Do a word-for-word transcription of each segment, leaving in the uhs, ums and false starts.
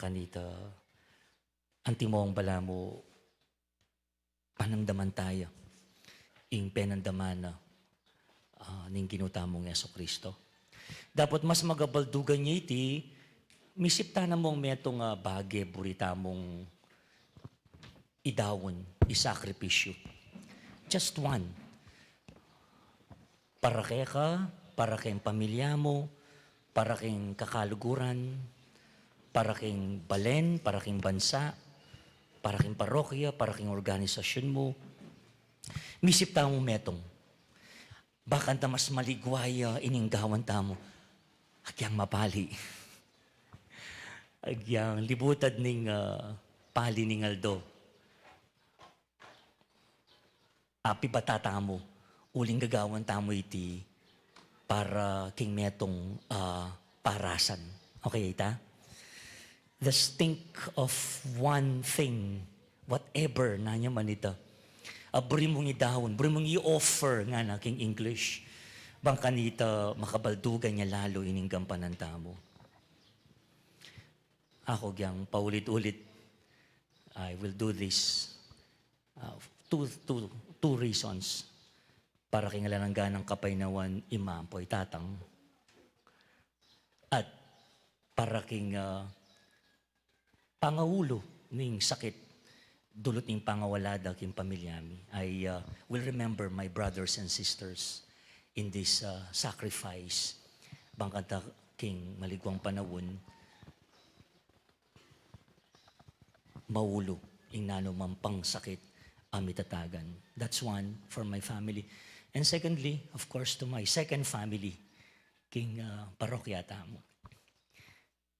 kanita, antimong balamu panamdaman taya ing penandaman na, ah, ning Ginu tamung Jesucristo. Dapot mas magabaldugan ya iti, misip ta namung metung a bage buri tamung idaun, isakripisyu. Just one. Para keka, para keng pamilya mu, para keng kakaluguran, para keng balen, para keng bansa, para keng parokya, para keng organisasyun mu. Misip tamung metung. Bakanta mas maligwa ya ining gawan tamu. Agyang mapali. Agyang libutad ning, ah, pali ning aldo. Apibata tamu, uling gagawan tamu iti para king metung, ah, parasan. Okay, ita? Just think of one thing, whatever na nya man ita. Ah, buri mung idaun, buri mung i-offer ngana king English. Bang kanita makabaldugan ya lalu ining gampanan tamu. Aku gyang paulit-ulit, I will do this. Ah, two, two, two reasons. Para king alang angga nang kapaynawan, ima ampo i tatang. At para king, ah, pangaulu ning sakit, dulut ning pangawala da king pamilya mi. I, ah, will remember my brothers and sisters in this, ah, sacrifice. Bang kanita king maliguang panaun, maulu ing nanu mang pang sakit a mitatagan. That's one for my family. And secondly, of course, to my second family, king, ah, parokya tamu.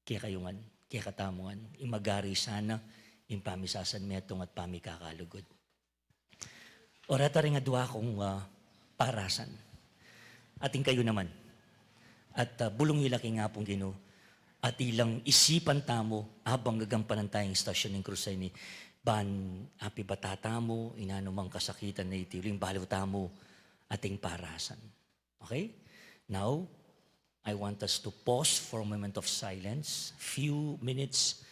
Kekayu ngan, kekatamu ngan, ing magari sana ing pamisasanmetung at pamikakalugud. Orata ring adua kung, ah, parasan. Atin kayu naman. At, ah, bulung yu la king Apung Ginu, at ilang isipan tamu, abang gagampanan taya ing istasyon ning krus a ini, ban apibata tamu ing nanu mang kasakitan a iti, uling balu tamu ating parasan. Okay? Now, I want us to pause for a moment of silence, few minutes,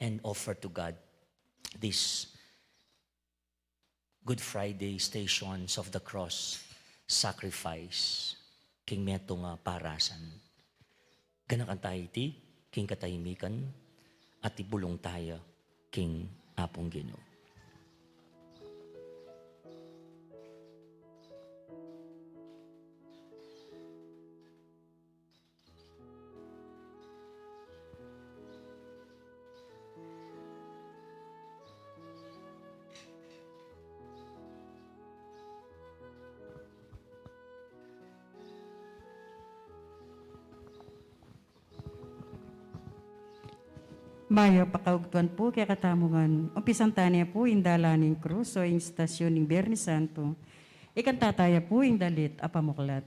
and offer to God this Good Friday Stations of the Cross sacrifice king metung a parasan. Ganakan taya iti king katahimikan at ibulung taya king Apung Ginu. Mayap a kaugtuan pu kekatamu ngan. Umpisan tane pu ing dalan ning krus o ing istasyon ning Biernes Santo. Ikanta taya pu ing dalit a pamuklat.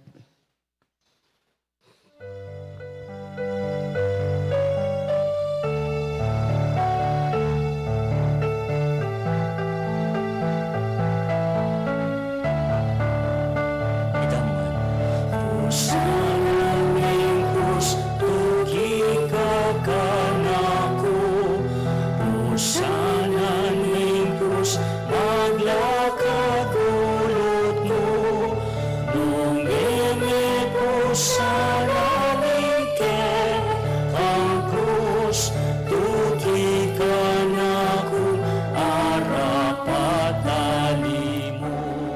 Ita mu ngan. Pusanan ning krus, tuki ka kanaku. Pusanan ning krus, maglakad ulut mu. Nung e me pusanan ing kekang krus, tuki kanaku, arapat ali mu.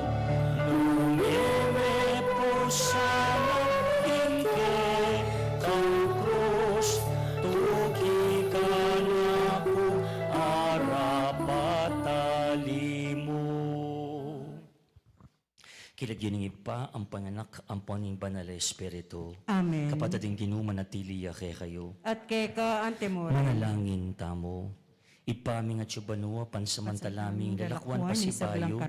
Nung e me pusanan ing kekang krus, tuki kanaku, arapat ali mu. King lagyu ning Ibpa, ampo ning Anak, ampo ning Banal a Espiritu. Amen. Kapatad, ing Ginu manatili ya kekayu. At keka anti mu rin. Manalangin tamu. Ibpa mi, atsu ka banua, pansamantala ming lalakwan pasibayu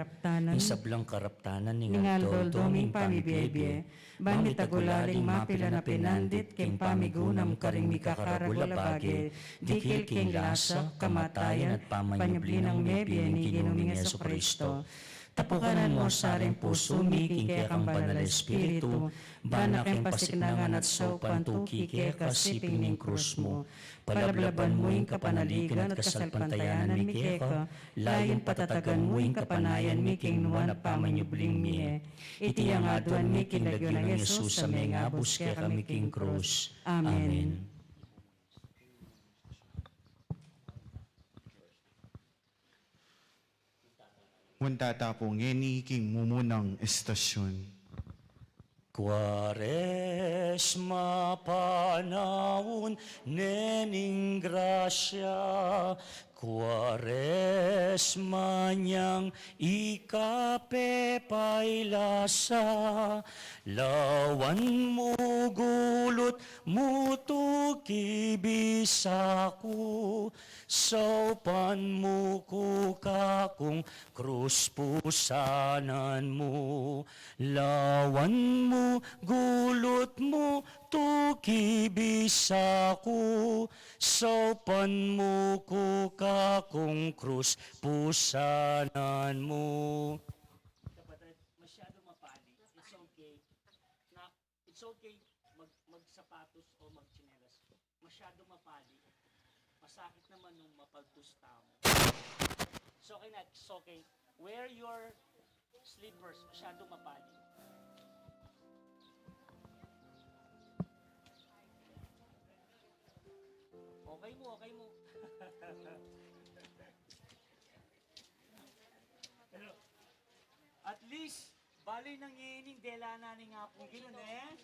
ing sablang karaptanan ning aldo-aldo ming pamibie-bie. Ban mitagulaling mapilan a pinandit king pamigunam karing mikakaragul a bage, dikil king lasa, kamatayan at pamanyubli nang mebie ning Ginu ming Jesucristo. Tapukan mu sa ring pusu mi king kekang Banal a Espiritu, bana keng pasiknangan at saupan tuki keka siping ning krus mu. Palablaban mu ing kapanaligan at kasalpantayanan mi keka, layun patatagan mu ing kapanayan mi king nuan a pamanyubling mie. Iti ing aduan mi king lagyu nang Jesus a mengabus kekami king krus. Amen. Amen. Munta ta pu ngeni king mumunang estasyon. Kuaresma, panaun ne ning grasya, Kuaresma, nyang ikapepailas a, lawan mu, gulut mu, tuki bisa ku, saupan mu ku, kakung krus pusanan mu. Lawan mu, gulut mu, tuki bisa ku, saupan mu ku, kakung krus pusanan mu. Kapatid, masyado mapali. It's okay. Na, it's okay mag, magsapatos o magtsinelas. Masyado mapali. Masakit naman nung mapaltos tamu. It's okay na, it's okay. Wear your slippers. Masyado mapali. Okay mu, okay mu. Pero, at least, bale nang ining dela na ning Apung Ginu, ne?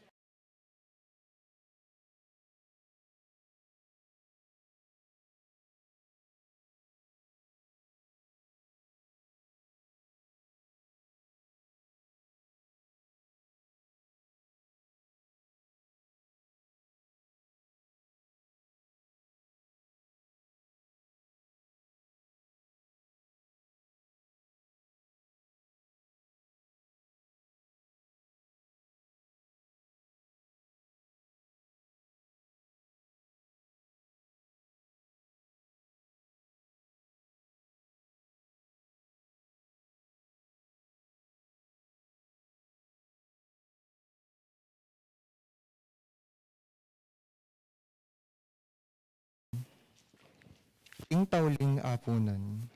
Ing tauling apunan.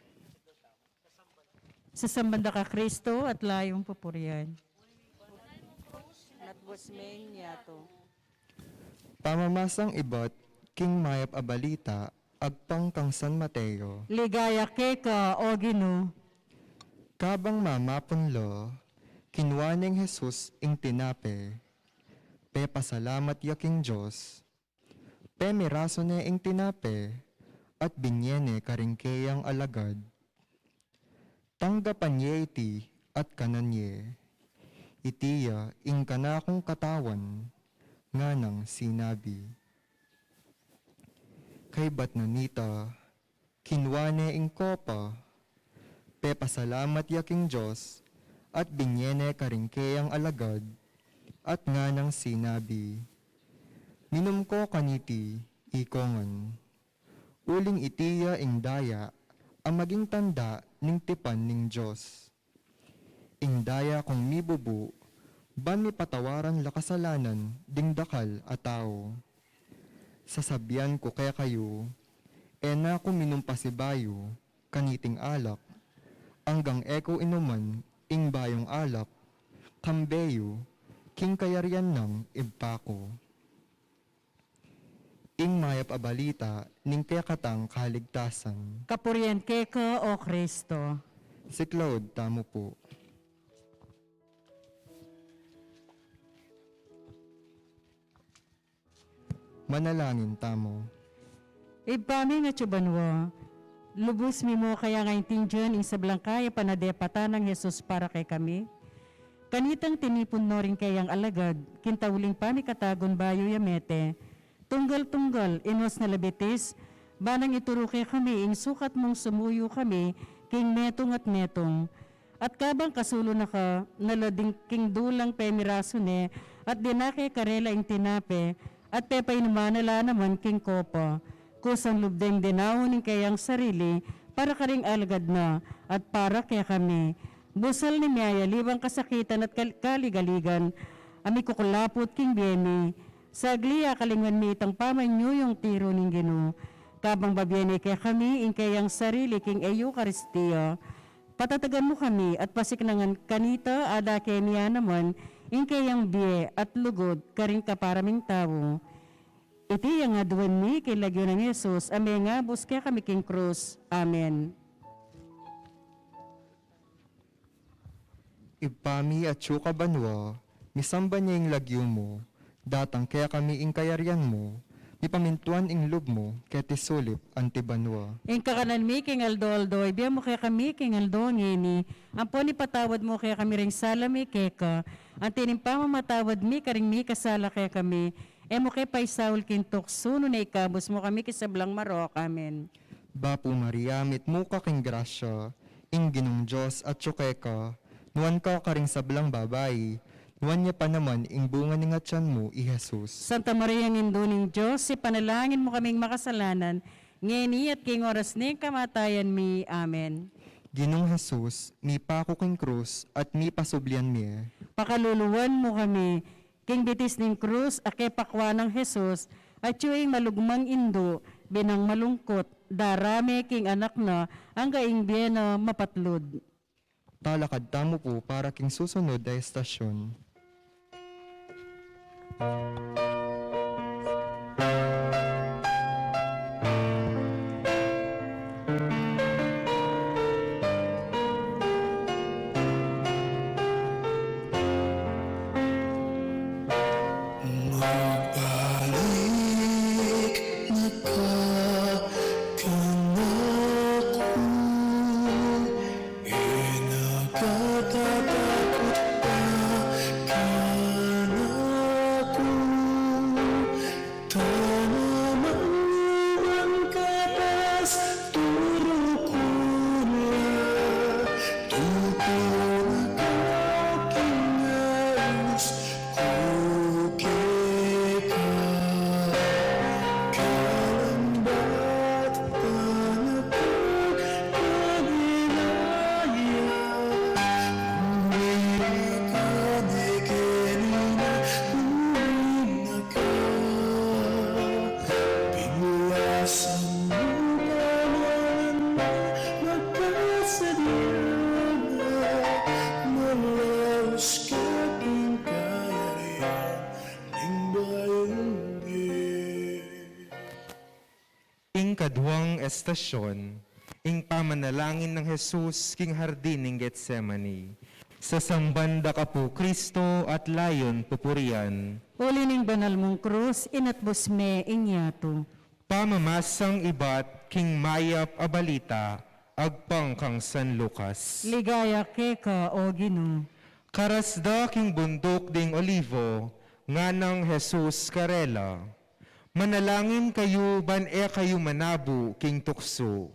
Sasamban da ka Kristo at layung pupurian. Natbus meng yatu. Pamamasang ibat king Mayap a Balita agpang kang San Mateo. Ligaya keka, O Ginu. Kabang mamapun la, kinua neng Jesus ing tinape, pepasalamat ya king Dios, pemirasu ne ing tinape, at binie ne karing keyang alagad. Tanggapan ye iti at kanan ye. Iti ya ing kanakung katawan, nganang sinabi. Kaybat na nita, kinua ne ing kopa, pepasalamat ya king Dios, at binie ne karing keyang alagad, at nganang sinabi, minum ko kaniti, ikongan. Uling iti ya ing daya a maging tanda ning tipan ning Dios. Ing daya kung mibubu, ban mipatawaran la kasalanan ding dakal a tau. Sasabian ku kekayu, e na ku minum pasibayu kaniting alak, anggang e ku inuman ing bayung alak, kambe yu, king kayarian nang Ibpa ku. Ing Mayap a Balita ning kekatang kaligtasan. Kapurian keka, O Kristo. Siklaud tamu pu. Manalangin tamu. Ibpa mi a atsu banua, lubus mi mu kaya ngan aintindian ing sablang kaya panadepatan nang Jesus para kekami. Kanitang tinipun no ring keyang alagad, king tauling pamikatagun bayu ya mete, tunggal-tunggal, inuas na la bitis, ban nang ituru kekami ing sukat mung sumuyu kami king metung at metung. At kabang kasulu na ka na la ding king dulang pemirasu ne, at dinake karela ing tinape, at pepainuman na la naman king kopa, kusang lub deng dinaun ing keyang sarili para karing alagad na, at para kekami. Busal ning miyayaliwang kasakitan at kal-, kaligaligan a mikukulaput king bie mi. Sagli a kalinguan mi itang pamanyuyung tiru ning Ginu. Kabang babie ne kekami ing keyang sarili king Eukaristia, patatagan mu kami at pasiknangan kanita, adake mi naman ing keyang bie at lugud karing kapara ming tau. Iti ing aduan mi king lagyu nang Jesus a mengabus kekami king krus. Amen. Ibpa mi, atsu ka banua, misamban ya ing lagyu mu, datang kekami ing kayarian mu, mipamintuan ing lub mu, keti sulip anti banua. Ing kakanan mi king aldo-aldo ibie mu kekami king aldo ngeni, ampon ipatawad mu kekami ring sala mi keka, anti ning pamamatawad mi karing mikasala kekami, e mu ke paisaul king tuksu, nune ikabus mu kami king sablang marok. Amen. Bapu Maria, mitmu ka king grasya, ing Ginung Dios atsu keka, nuan ka karing sablang babai, nuan ya pa naman ing bunga ning atian mu, i Jesus. Santa Maria, Indu ning Dios, ipanalangin mu kaming makasalanan, ngeni at king oras ning kamatayan mi. Amen. Ginung Jesus, mipaku king krus at mipasublian mi. Pakaluluan mu kami, king bitis ning krus a kepakua nang Jesus, atyu ing malugmang indu, binang malungkut, darame king anak na, angga ing bie na mapatlud. Talakad tamu pu para king susunod a estasyon. Magbalik na ka kanaku, e na ka tatakut pa kanaku. Tana man katas turu ku na, tutu na ka king ayus ku keka. Kalambat tana pagkadilaya, uwi na ka ne keni na, uwi na ka. Pinuasan mu pa naman makasadya na, malaus ka king kayarian ning bayung bie. Ing kaduang estasyon, ing pamanalangin nang Jesus king hardin ning Getsemani. Sasamban da ka pu, Kristo, at layon pupurian. Uli ning banal mung krus, inatbus me ing yatu. Pamamasang ibat king mayap a balita agpang kang San Lucas. Ligaya keka, o Ginu. Karas da king bunduk ding Olivo, nganang Jesus karela, "Manalangin kayu ban e kayu manabu king tuksu."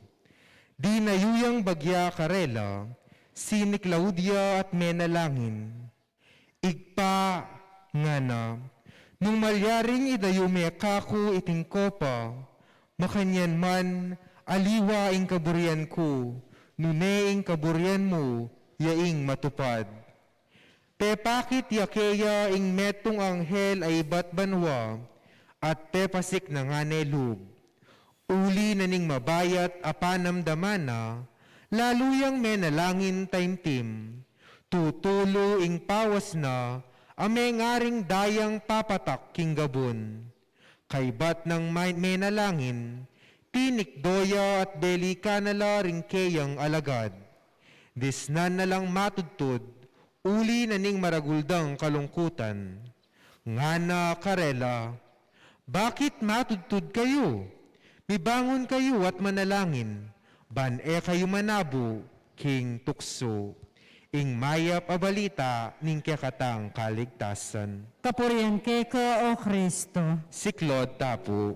Dinayu yang bagya karela, siniklaud ya at menalangin. "Ibpa," ngana, "nung malyaring idayu me kaku iting kopa, makanyan man, aliwa ing kaburian ku, nune ing kaburian mu ya ing matupad." Pepakit ya keya ing metung anghel a ibat banua, at pepasiknangan ne lub. Uli na ning mabayat a panamdaman na, lalu yang menalangin taimtim. Tutulu ing pawas na, a mengaring dayang papatak king gabun. Kaybat nang may-, menalangin, tinikdo ya at belikan na la ring keyang alagad. Disnan na lang matudtud, uli na ning maragul dang kalungkutan. Ngana karela, "Bakit matudtud kayu? Mibangun kayu at manalangin, ban e kayu manabu king tuksu." Ing mayap a balita ning kekatang kaligtasan. Kapurian keka, o Kristo. Siklaud ta pu.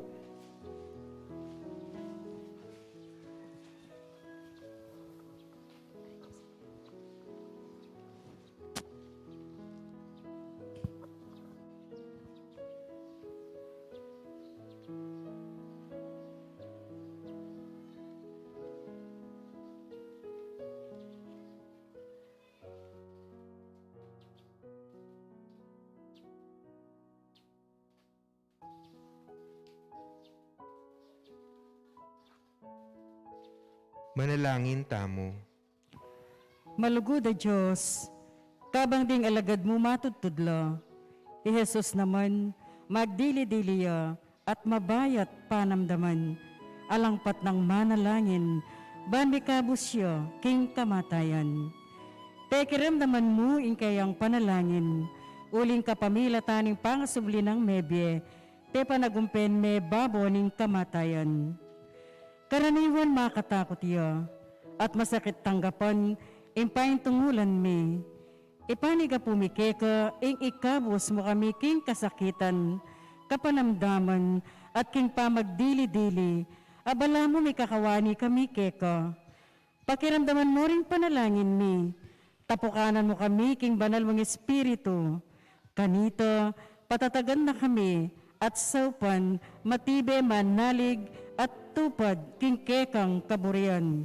Manalangin tamu. Malugud a Dios, kabang ding alagad mu matudtud la, i Jesus naman, magdili-dili ya at mabayat panamdaman, alang patnang manalangin, ban mikabus ya king kamatayan. Pekiramdaman mu ing kayang panalangin, uling kapamilatan ning pangasubli nang mebie, pepanagumpen me babo ning kamatayan. Karaniwan makatakut ya, at masakit tanggapan ing paintungulan mi. Ipanigapu mi keka ing ikabus mu kami king kasakitan, kapanamdaman, at king pamagdili-dili, a balamu mikakawani kami keka. Pakiramdaman mu ring panalangin mi. Tapukanan mu kami king banal mung Espiritu. Kanita, patatagan na kami at saupan matibe manalig at tupad king kekang kaburian.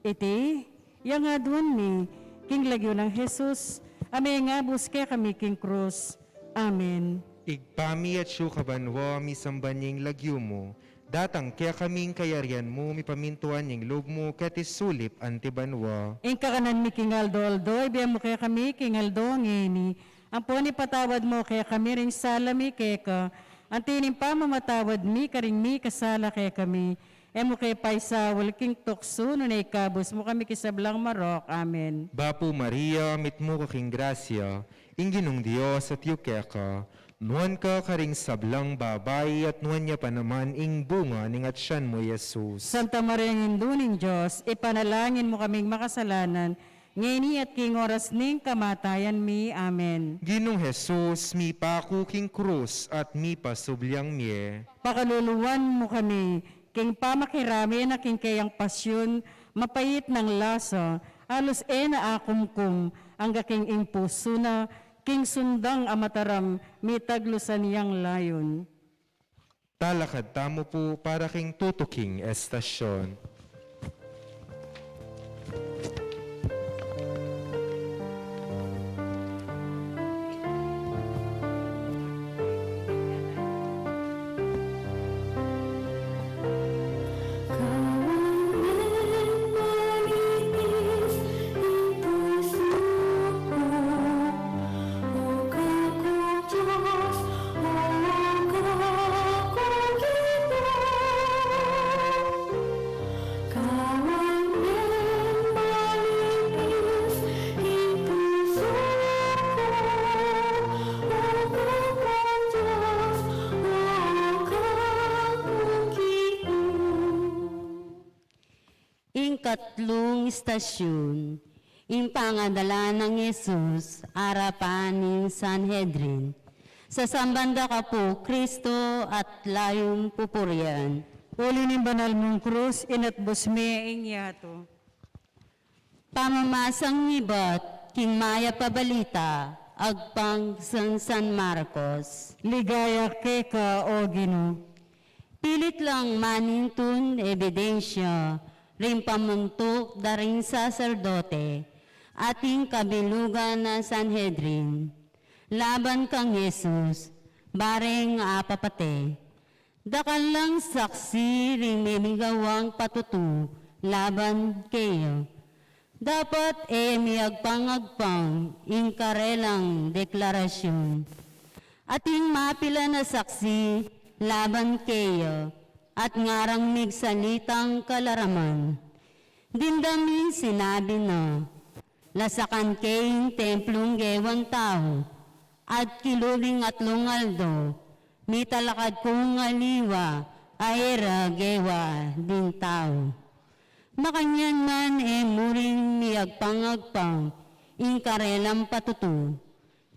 Iti yang aduan mi king lagyu nang Jesus, a mengabus kekami king krus. Amen. Ibpa mi, atsu ka banua, misamban ya ing lagyu mu. Datang kekami ing kayarian mu, mipamintuan ya ing lub mu, keti sulip anti banua. Ing kakanan mi king aldo-aldo, ibie mu kekami king aldo ngeni. Ampon ipatawad mu kekami ring sala mi keka, anti ning pamamatawad mi karing mikasala kekami. E mu ke paisaul king tuksu, nune ikabus mu kami king sablang marok. Amen. Bapu Maria, mitmu ka king grasya, ing Ginung Dios atyu keka, nuan ka karing sablang babai, at nuan ya pa naman ing bunga ning atyan mu, Jesus. Santa Maria, Indu ning Dios, ipanalangin mu kaming makasalanan, ngeni at king oras ning kamatayan mi. Amen. Ginung Jesus, mipaku king krus at mipasubli ing mie. Pakaluluan mu kami king pamakirame na king keyang pasyun, mapait nang lasa, alus e na akumkum, angga king ing pusu na, king sundang a mataram, mitaglusan yang layun. Talakad tamu pu para king tutuking estasyun. Ing katlung istasyun, ing pangadala nang Jesus arapan ning Sanhedrin. Sasamban da ka pu, Kristo, at layum pupurian. Uli ning banal mung krus, inatbus me ing yatu. Pamamasang ibat king Mayap a Balita agpang kang San Marcos. Ligaya keka, o Ginu. Pilit lang manintun ebidensya ring pamuntuk da ring saserdote at ing kabilugan nang Sanhedrin laban kang Jesus, bareng apapate. Dakal lang saksi ring mimigawang patutu laban keya. Dapat e miyagpang-agpang ing karelang deklarasyon. Atin mapilan a saksi laban keya at ngarang migsalitang kalaraman. Dimdam ing sinabi na, "Lasakan ke ing templung gewan tau, at kilub ing atlung aldo, mitalakad kung aliwa a e ra gewa ding tau." Makanyan man e murin miyagpang-agpang ing karelang patutu,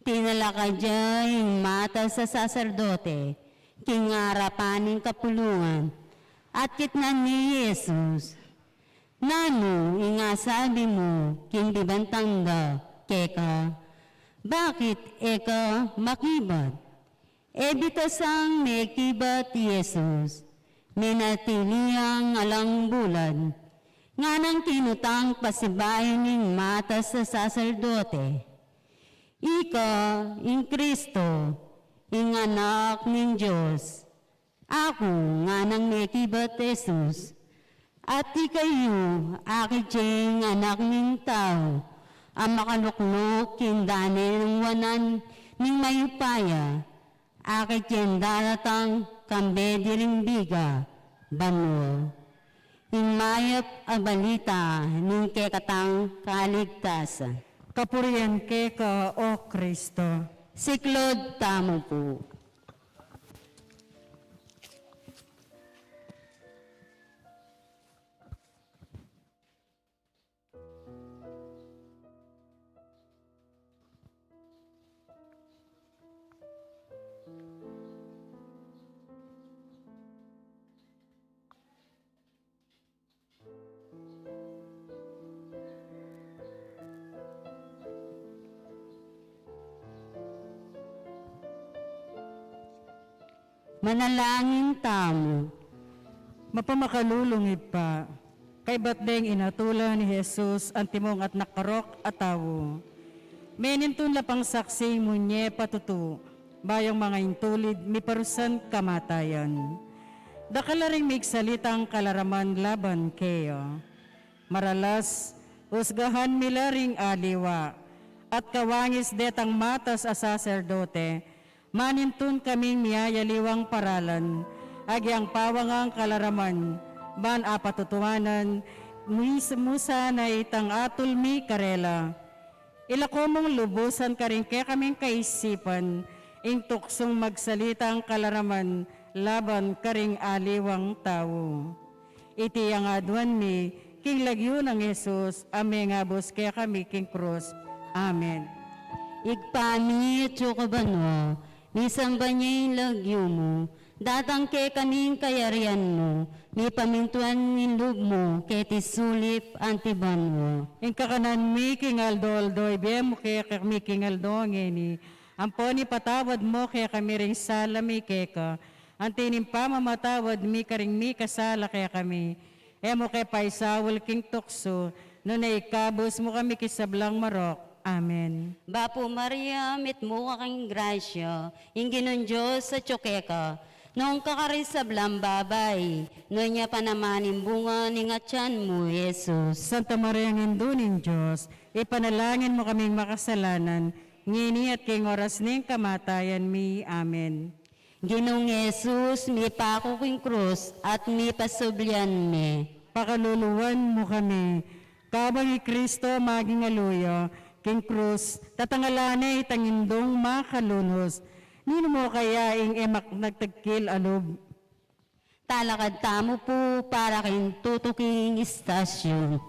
tinalakad ya ing matas a saserdote king arapan ning kapulungan, at kitnan ne i Jesus. "Nanu ing asabi mu king bibantang da keka? Bakit e ka makibat?" E bitasang mekibat i Jesus, menatili yang alang bulad. Nganang kinutang pasibayu ning matas a saserdote, "Ika ing Kristo, ing Anak ning Dios." "Aku," nganang mekibat Jesus, At ikayu, akit ya ing Anak ning Tau, a makalukluk king dane nang wanan ning mayupaya, akit ya ing daratang kambe ding biga banua. Ing mayap a balita ning kekatang kaligtasan. Kapurian keka, O Kristo. Siklaud tamu pu. Manalangin tamu. Mapamakalulung Ibpa, kaybat deng inatulan nang Jesus antimong atna karok a tau, menintun la pang saksi mu ne patutu, bayung mangintulid miparusan kamatayan. Dakal la ring migsalitang kalaraman laban keya. Maralas, usgahan mi la ring aliwa, at kawangis detang matas a saserdote, manintun kaming miyayaliwang paralan, agyang pawangang kalaraman, ban apatutuanan, mis-, mu sana itang atul mi karela. Ilako mung lubusan karing kekaming kaisipan, ing tuksung magsalitang kalaraman laban karing aliwang tau. Iti ing aduan mi, king lagyu nang Jesus, a mengabus kekami king krus. Amen. Ibpa mi, atsu ka banua, misamban ya ing lagyu mu, datang kekami ing kayarian mu, mipamintuan ing lub mu, keti sulip anti banua. Ing kakanan mi king aldo-aldo, ibie mu kekami king aldo ngeni, ampon ipatawad mu kekami ring sala mi keka, anti ning pamamatawad mi karing mikasala kekami. E mu ke paisaul king tuksu, nune ikabus mu kami king sablang marok. Amen. Bapu Maria, mitmu ka king grasya, ing Ginung Dios atsu keka. Nuan ka karing sablang babai, nuan ya pa naman ing bunga ning atian mu, Jesus. Santa Maria, Indu ning Dios, ipanalangin mu kaming makasalanan, ngeni at king oras ning kamatayan mi. Amen. Ginung Jesus, mipaku king krus at mipasublian me. Pakaluluan mu kami. Kabang i Kristo maging aluya king krus, tatangalan ne itang indung makalunus. Ninu mu kaya ing e makatagkil a lub? Talakad tamu pu para king tutuking istasyon.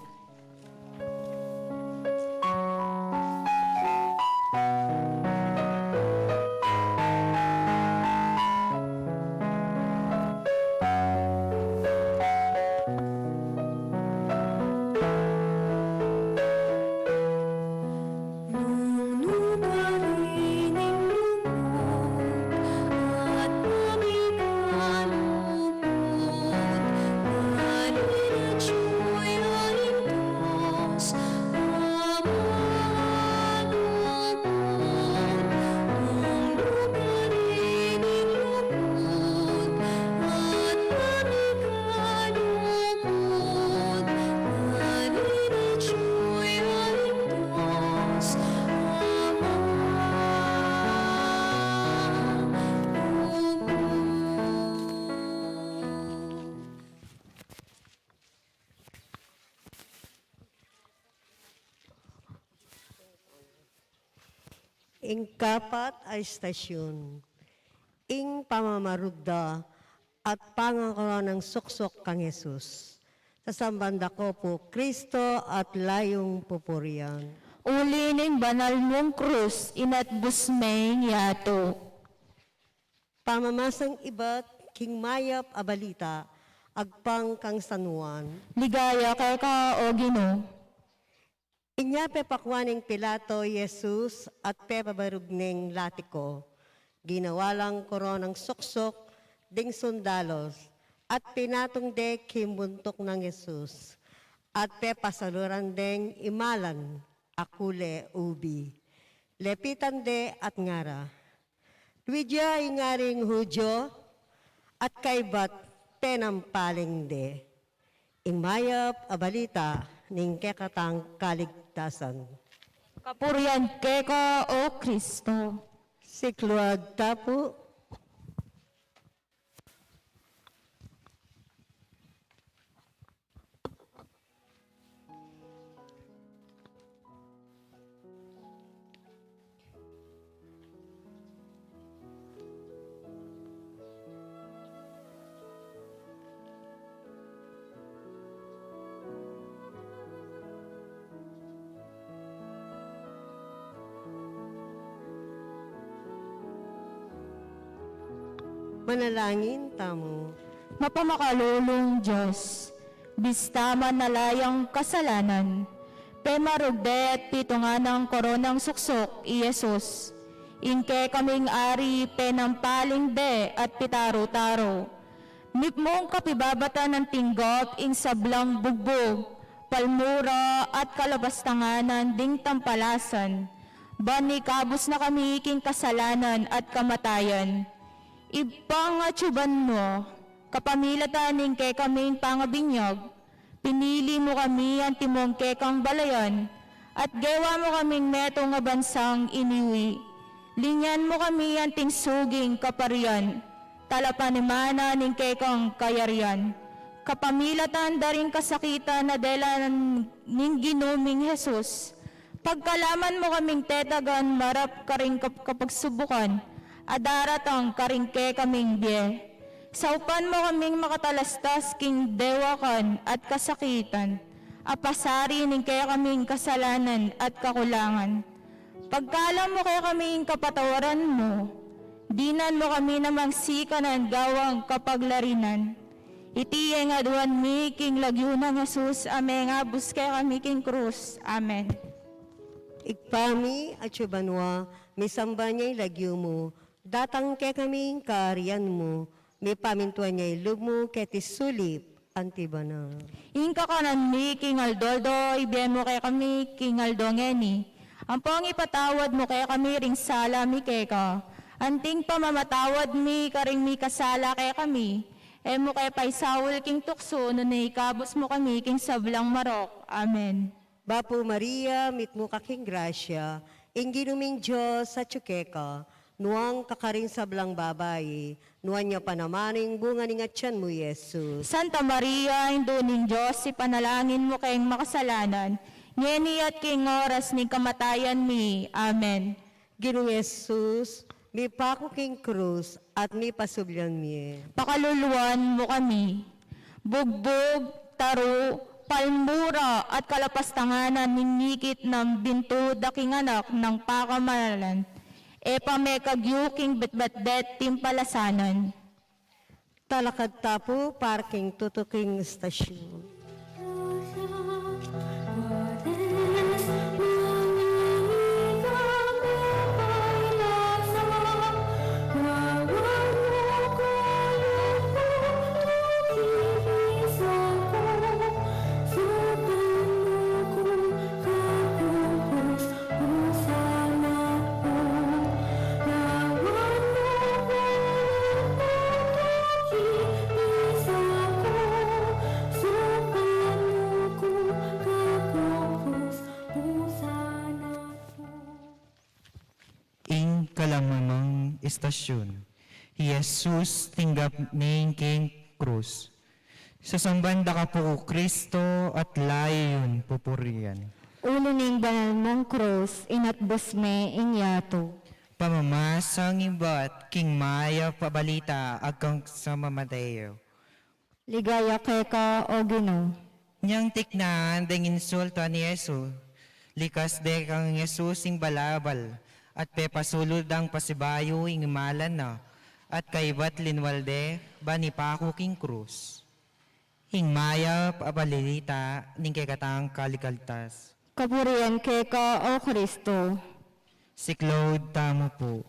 Ing kapat a istasyon, ing pamamarugda at pangakoronang suksuk kang Jesus. Sasamban da ko pu Kristo at layung pupurian. Uli ning banal mung krus, inatbus me ing yatu. Pamamasang ibat king mayap a balita agpang kang San Juan. Ligaya keka, O Ginu. Inya pepakwan neng Pilato i Jesus at pepabarug neng latiku. Ginawa lang koronang suksuk ding sundalus at pinatung de king buntuk nang Jesus at pepasaluran deng imalan a kule ubi. Lepitan de at ngara, "Luid ya ing Aring Judio," at kaybat penampaling de, Ing mayap a balita ning kekatang kaligtasan. Kapurian keka, O Kristo. Siklaud ta pu. Manalangin tamu. Mapamakalulung Dios, bista man ala yang kasalanan, pemarugde at pitungan nang koronang suksuk i Jesus, ing kekaming Ari, penampaling de at pitaru-taru. Mipmung kapibabatan nang tinggap ing sablang bugbug, palmura at kalapastanganan ding tampalasan, ban ikabus na kami king kasalanan at kamatayan. Ibpa, atsuban mu, kapamilatan ning kekaming pangabinyag, pinili mu kami antimong kekang balayan, at gewa mu kaming metung a bansang iniwi. Linyan mu kami anting suging kaparian, talapanimana ning kekang kayarian. Kapamilatan da ring kasakitan a dela ning Ginu ming Jesus, pagkalaman mu kaming tetagan marap karing kap-, kapagsubukan a daratang karing kekaming bie. Saupan mu kaming makatalastas king dewakan at kasakitan a pasari ning kekaming kasalanan at kakulangan. Pagkalam mu kekami ing kapatawaran mu, dinan mu kami namang sikanan gawang kapaglarinan. Iti ing aduan mi king lagyu nang Jesus a mengabus kekami king krus. Amen. Ibpa mi, atsu ka banua, misamban ya ing lagyu mu, datang kekami ing kaarian mu, mipamintuan ya ing lub mu keti sulip anti bana. Ing kakanan mi king aldo-aldo, ibie mu kekami king aldo ngeni. Ampong ipatawad mu kekami ring sala mi keka, anting pamamatawad mi karing mikasala kekami. E mu ke paisaul king tuksu, nune ikabus mu kami king sablang marok. Amen. Bapu Maria, mitmu ka king grasya, ing Ginu ming Dios atsu keka, nuan ka karing sablang babai, nuan ya pa naman ing bunga ning atian mu, Jesus. Santa Maria, Indu ning Dios, ipanalangin mu keng makasalanan, ngeni at king oras ning kamatayan mi. Amen. Ginung Jesus, mipaku king krus at mipasublian mie. Pakaluluan mu kami. Bugbug, taru, palmura, at kalapastanganan ning ngikit nang bintud a king anak nang pakamalan. E pa mekagyu king betbet det timpalasanan. Talakad ta pu para king tutuking istasyun. Ing kalamamang istasyun, i Jesus tinggap ne king krus. Sasamban da ka pu, O Kristo, at layu yung pupurian. Uli ning banal mung krus, inatbus me ing yatu. Pamamasang ibat king mayap a balita agkang San Mateo. Ligaya keka, O Ginu. Nyang tiknaan deng insultu ni Jesus, likas de kang Jesus ing balabal, at pepasulud dang pasibayu ing malan na, at kaybat linwal de, ban ipaku king krus. Ing mayap a balita ning kekatang kaligtas. Kapurian keka, O Kristo. Siklaud tamu pu.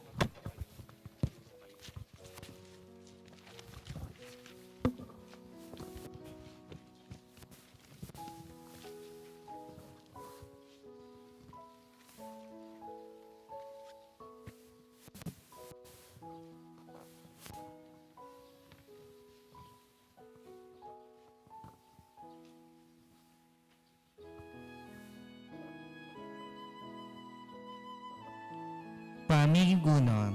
Amiguna,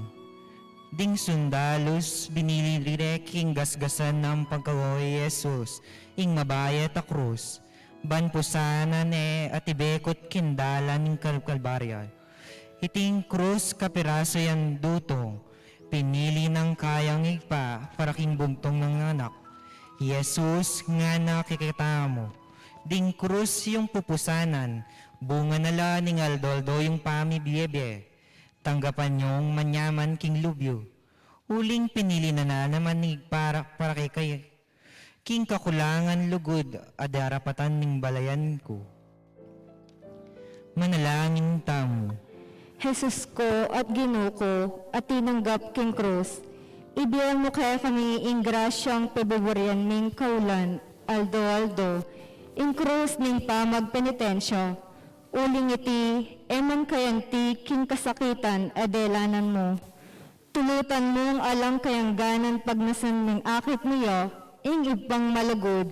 ding sundalus binili re king gasgasan nang pagkawawa i Jesus ing mabayat a krus, ban pusanan ne at ibekut king dalan ning Kal-, Kalbaryo. Iting krus kapirasu yang dutung, pinili nang kayang Ibpa para king bugtung nang anak. Jesus, ngana kekatamu, ding krus yung pupusanan, bunga na la ning aldo-aldo yung pamibie-bie. Tanggapan yung manyaman king lub yu. Uling pinili na naman ni para, para kekayu king kakulangan lugud a darapatan ning balayan ku. Manalangin tamu. Jesus ku at Ginu ku, a tinanggap king krus, ibie mu kekami ing grasyang pabuburian ming kaulan aldo-aldo, ing krus ning pamagpenitensya. Uling iti, e man kayanti king kasakitan a delanan mu. Tulutan mung alang kayangganan pagnasan ning akit mu ya, ing Ibpang malugud,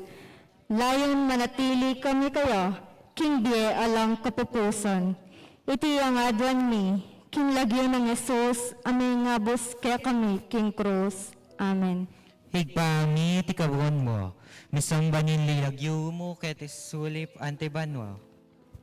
layun manatili kami kaya, king bie alang kapupusan. Iti ang aduan mi, king lagyu nang Jesus, a mengabus kekami king krus. Amen. Ibpa mi, iti kabun mu, misamban ing lagyu mu, keti sulip anti banua.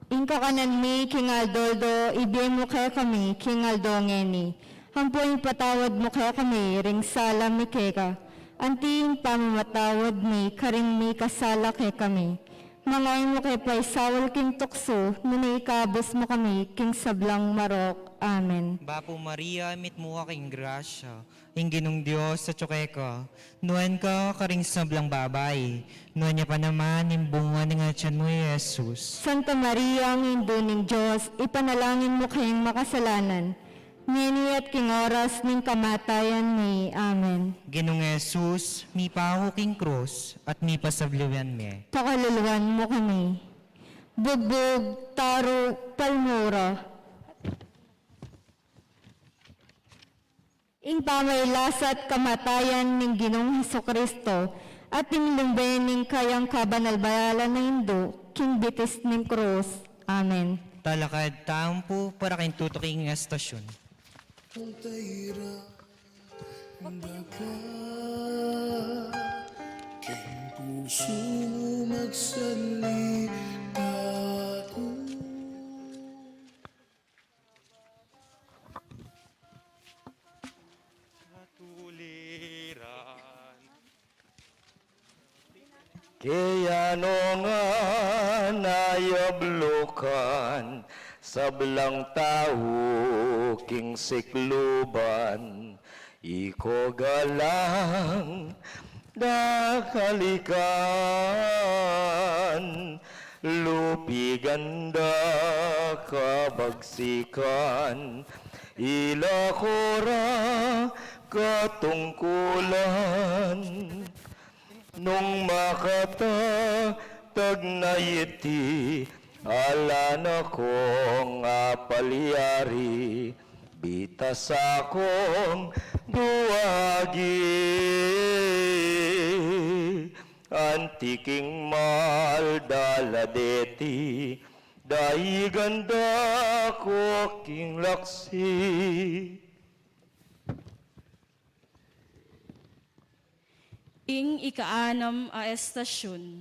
Ing kakanan mi king aldo-aldo, ibie mu kekami king aldo ngeni. Ampo ipatawad mu kekami ring sala mi keka, anti ing pamamatawad mi karing mikasala kekami. Manga e mu ke paisaul king tuksu, nune ikabus mu kami king sablang marok. Amen. Bapu Maria, mitmu ka king grasya, ing Ginung Dios atyu keka, nuan ka karing sablang babai, nuan ya pa naman ing bunga ning atyan mu, i Jesus. Santa Maria, Indu ning Dios, ipanalangin mu kaming makasalanan, ngeni at king oras ning kamatayan mi. Amen. Ginung Jesus, mipaku king krus at mipasablian mi. Pakaluluan mu kami. Bugbug, taru, palmura. Ing pamailasa't kamatayan ning Ginung Jesucristo, at ing lumbe ning kayang kabanal-banalan a Indu, king bitis ning krus. Amen. Talakad tamu pu para king tutuking estasyun. Tayra, daka, king pusu magsalita ku. Katuliran. Kaya no nga nayablukan sablang tau king sikluban, iko galang dakalikan, lupigan da kabagsikan, ila ko ra katungkulan. Nung makatatag na iti, ala na kong apalyari, bitas akong duagi, anti king mal dala deti, daigan da ko king laksi. Ing ikaanam a estasyun,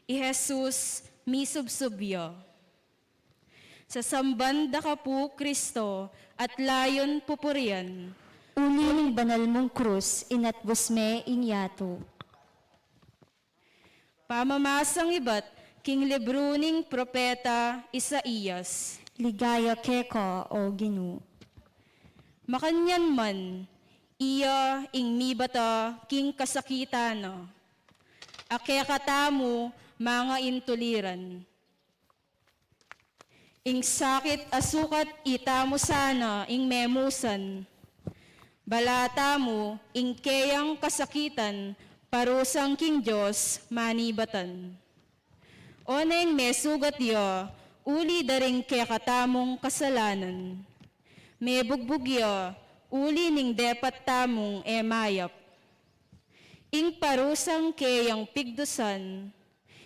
i Jesus misubsub ya. Sasamban da ka pu, Kristo, at layun pupurian. Uli ning banal mung krus, inatbus me ing yatu. Pamamasang ibat king libru ning propeta Isaias. Ligaya keka, O Ginu. Makanyan man, iya ing mibata king kasakitan na, a kekatamu mangaintuliran. Ing sakit a sukat itamu sana ing memusan. Bala tamu ing keyang kasakitan parusang king Dios manibatan. Oneng mesugat ya uli da ring kekatamung kasalanan. Mebugbug ya uli ning depat tamung e mayap. Ing parusang keyang pigdusan,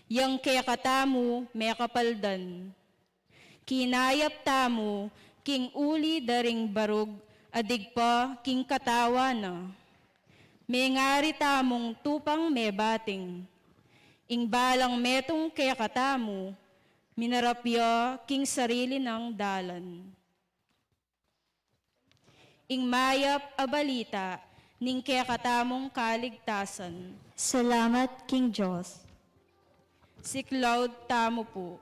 yang kekatamu mekapaldan. Kinayap tamu king uli da ring barug a digpa king katawan na. Mengari tamung tupang mebating. Ing balang metung kekatamu, minarap ya king sarili nang dalan. Ing mayap a balita ning kekatamung kaligtasan. Salamat king Dios. Siklaud tamu pu.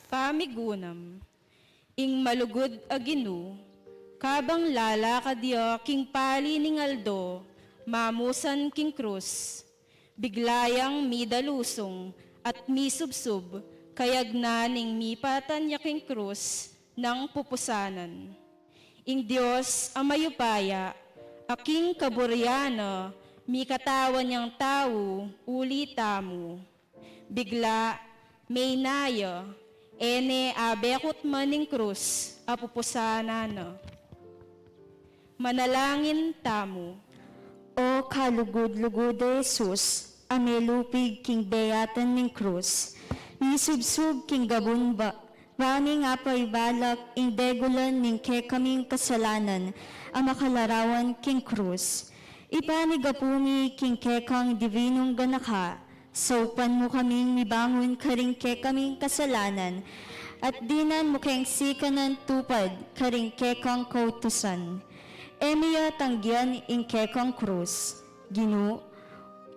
Pamigunam. Ing malugud a Ginu, kabang lalakad ya king pali ning aldo, mamusan king krus, bigla yang midalusung at misubsub, kayagnan ning mipatan ya king krus nang pupusanan. Ing Dios a mayupaya, a king kaburian na, mikatawan yang tau uli tamu. Bigla, meyna ya, e ne abekut man ing krus a pupusanan na. Manalangin tamu. O kalugud-lugud a Jesus, a melupig king beyatan ning krus, misubsub king gabun ba, ba ming apaibalak ing degulan ning kekaming kasalanan a makalarawan king krus. Ipamigapu mi king kekang divinung ganaka, saupan mu kaming mibangun karing kekaming kasalanan, at dinan mu keng sikanan tupad karing kekang kautusan. E mi ya tanggian ing kekang krus, Ginu,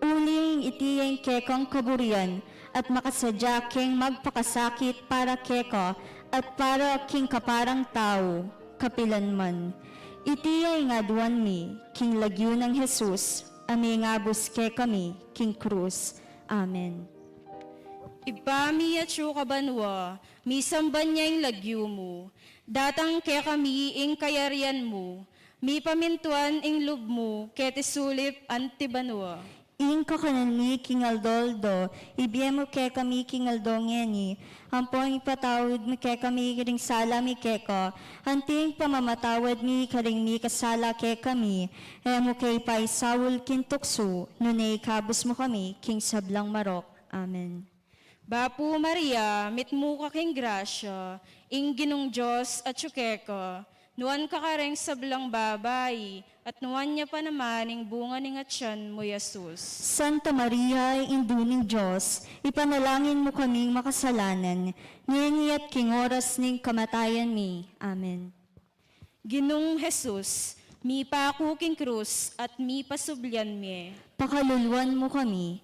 uling iti ya ing kekang kaburian, at makasadya keng magpakasakit para keka at para king kaparang tau, kapilan man. Iti ya ing aduan mi, king lagyu nang Jesus, a mengabus kekami king krus. Amen. Ibpa mi atsu ka banua, misamban ya ing lagyu mu. Datang kekami ing kayarian mu. Mipamintuan ing lub mu, keti sulip anti banua. Ing kakanan mi king aldo-aldo, ibie mu kekami king aldo ngeni. Ampon ipatawad mu kekami ring sala mi keka, anti ing pamamatawad mi karing mikasala kekami. E mu ke ipaisaul king tuksu, nune ikabus mu kami king sablang marok. Amen. Bapu Maria, mitmu ka king grasya, ing Ginung Dios atsu keka, nuan ka kareng sablang babai, at nuan ya pa naman ing bunga ning atian mu, Jesus. Santa Maria, Indu ning Dios, ipanalangin mu kaming makasalanan, ngeni at king oras ning kamatayan mi. Amen. Ginung Jesus, mipaku king krus at mipasublian mie. Pakaluluan mu kami.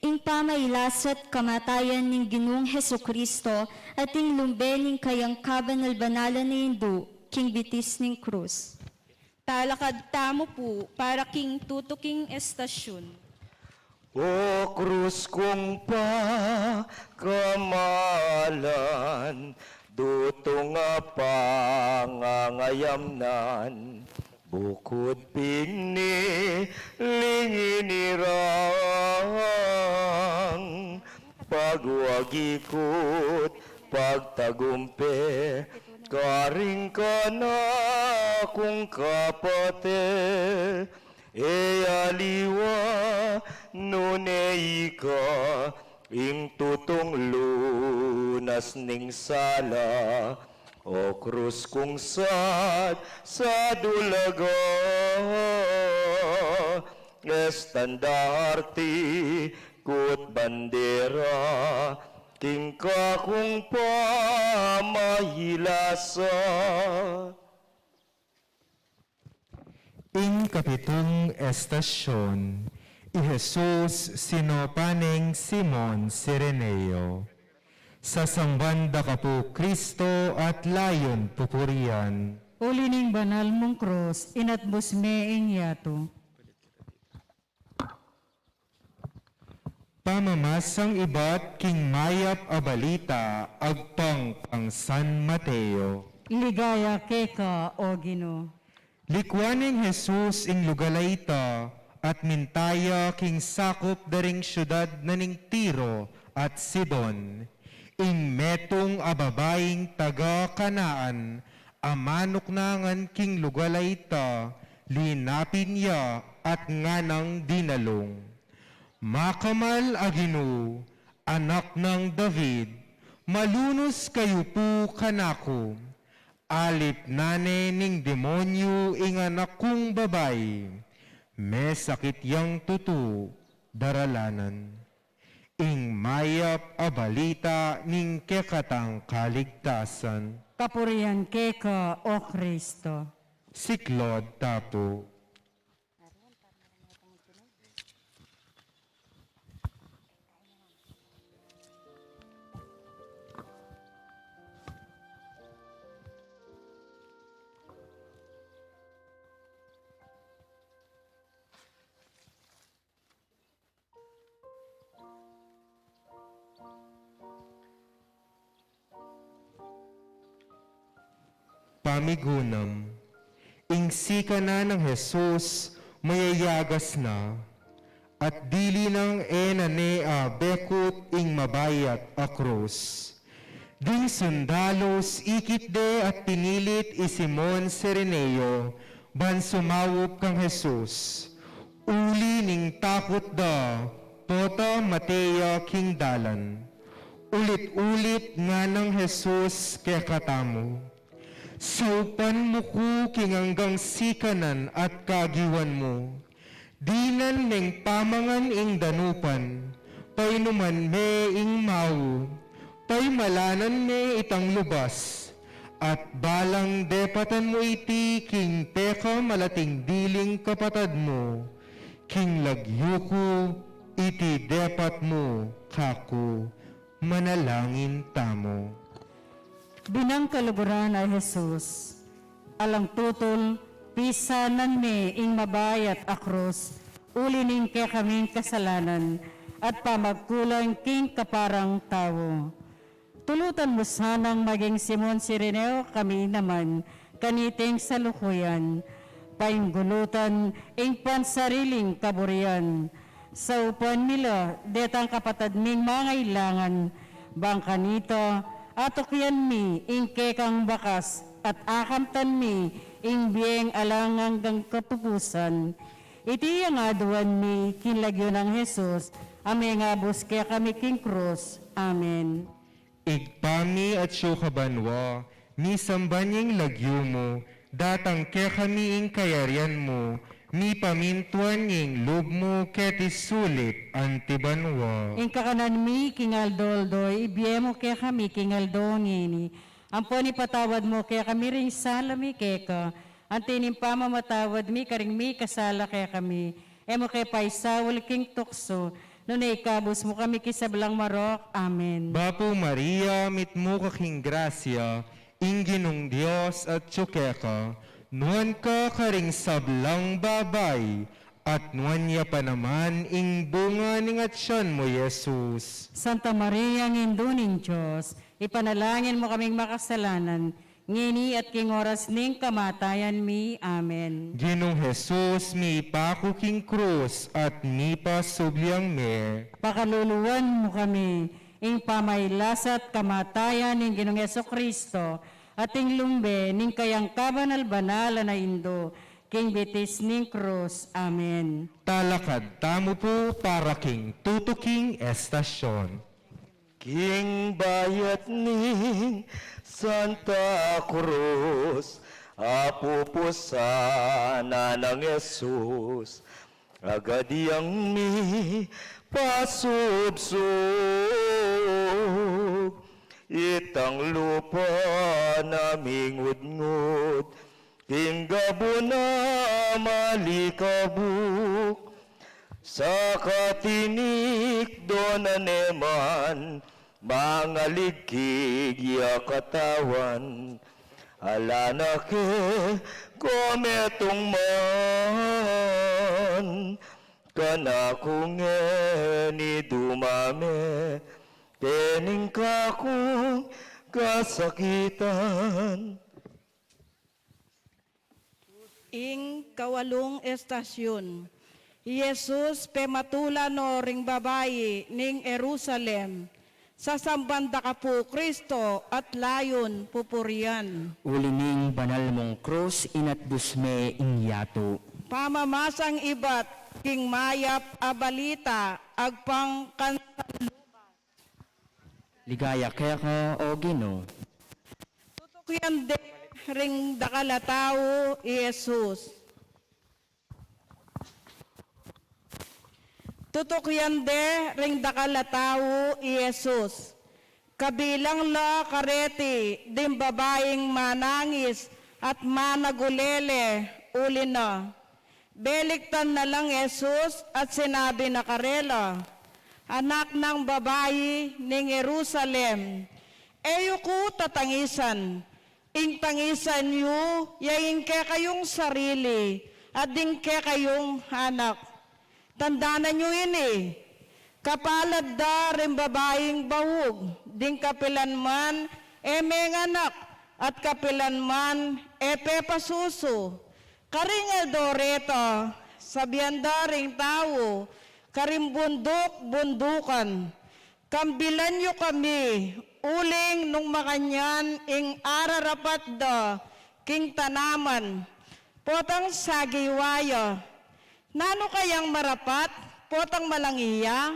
Ing pamailas at kamatayan ning Ginung Jesucristo at ing lumbe ning kayang kabanal-banalan a Indu king bitis ning krus. Talakad tamu pu para king tutuking estasyun. O krus kung pakamalan, dutung a pangangayamnan, bukud pigniling inirang, pagwagikut, pagtagumpe, karing kanakung kapate, e aliwa, nune ika, ing tutung lunas ning sala, o krus kung sad, sadulaga, estandarte, kut bandera, king kakung pamailasa. Ing kapitung estasyun, i Jesus sinopan neng Simon Cireneo. Sasamban da ka pu Kristo at layun pupurian. Uli ning banal mung krus, inatbus me ing yatu. Pamamasang ibat king mayap a balita agpang kang San Mateo. Ligaya keka, o Ginu. Likuan neng Jesus ing lugal a ita, at minta ya king sakup da ring siudad na ning Tiro at Sidon. Ing metung a babaing taga Canaan a manuknangan king lugal a ita, linapin ya at nganang dinalung, "Makamal a Ginu, Anak nang David, malunus ka yu pu kanaku. Alip na ne ning demonyu ing anak kung babai. Mesakit yang tutu daralanan." Ing mayap a balita ning kekatang kaligtasan. Kapurian keka, O Kristo. Siklaud ta pu. Pamigunam. Ing sikanan nang Jesus mayayagas na, at dili nang e na ne abekut ing mabayat a krus. Ding sundalus ikit de at pinilit i Simon Cireneo ban sumaup kang Jesus. Uli ning takut da, pota mate ya king dalan. Ulit-ulit nganang Jesus kekatamu, "Saupan mu ku king anggang sikanan at kagiwan mu. Dinan meng pamangan ing danupan, painuman me ing mau, paimalanan me itang lubas, at balang depatan mu iti king pekamalating diling kapatad mu, king lagyu ku iti depat mu kaku." Manalangin tamu. Binang kaluguran a Jesus, alang tutul, pisanan me ing mabayat a krus, uli ning kekaming kasalanan, at pamagkulang king kaparang tau. Tulutan mu sanang maging Simon Cireneo kami naman, kaniting salukuyan, painggulutan ing pansariling kaburian. Saupan mi la detang kapatad ming mangailangan, bang kanita, atukyan mi ing kekang bakas at akamtan mi ing bieng alang anggang katutusan. Iti ing aduan mi king lagyu nang Jesus, a mengabus kekami king krus. Amen. Ibpa mi atsu ka banua, misamban ya ing lagyu mu, datang kekami ing kayarian mu, mipamintuan ya ing lub mu keti sulip anti banua. Ing kakanan mi king aldo-aldo, ibie mu kekami king aldo ngeni. Ampon ipatawad mu kekami ring sala mi keka, anti ning pamamatawad mi karing mikasala kekami. E mu ke paisaul king tuksu, nune ikabus mu kami king sablang marok. Amen. Bapu Maria, mitmu ka king grasya, ing Ginung Dios atsu keka, nuan ka karing sablang babai, at nuan ya pa naman ing bunga ning atyan mu, Jesus. Santa Maria, Indu ning Dios, ipanalangin mu kaming makasalanan, ngeni at king oras ning kamatayan mi. Amen. Ginung Jesus, mipaku king krus at mipasubli yang me. Pakaluluan mu kami, ing pamagkasakit at kamatayan ning Ginung Jesucristo, at ing lumbe ning kayang kabanal-banalan a Indu, king bitis ning krus. Amen. Talakad tamu pu para king tutuking estasyon. King bayat ning Santa Cruz, apupusan na nang Jesus, agad yang mipasubsub, itang lupa na mingudngud, king gabun a malikabuk, sa katinikdan na ne man, mangaligkig ya katawan, ala na ke kometung man, kanaku ngeni dumame, kening kakung kasakitan. Ing kawalung estasyun. I Jesus pematula no ring babai ning Jerusalem, "Sasamban da ka pu Kristo at layun pupurian." Uli ning banal mung krus, inatbus me ing yatu. Pamamasang ibat king mayap a balita agpang kang San Lucas. Ligaya keka, o Ginu. Tutukian de ring dakal a tau i Jesus. Tutukian de ring dakal a tau i Jesus. Kabilang la kareti ding babaing manangis at managulele uli na. Beliktan na lang Jesus at sinabi na karela, "Anak nang babai ning Jerusalem, e yu ku tatangisan. Ing tangisan yu ya ing kekayung sarili at ding kekayung anak. Tandanan yu ini, kapalad da ring babaing baug, ding kapilan man e menganak at kapilan man e pepasusu." Karing aldo reta, sabian da ring tau karing bunduk-bundukan, "Kambilan yu kami, uling nung makanyan ing ararapat da king tanaman, potang sagiwa ya. Nanu kayang marapat, potang malangi ya?"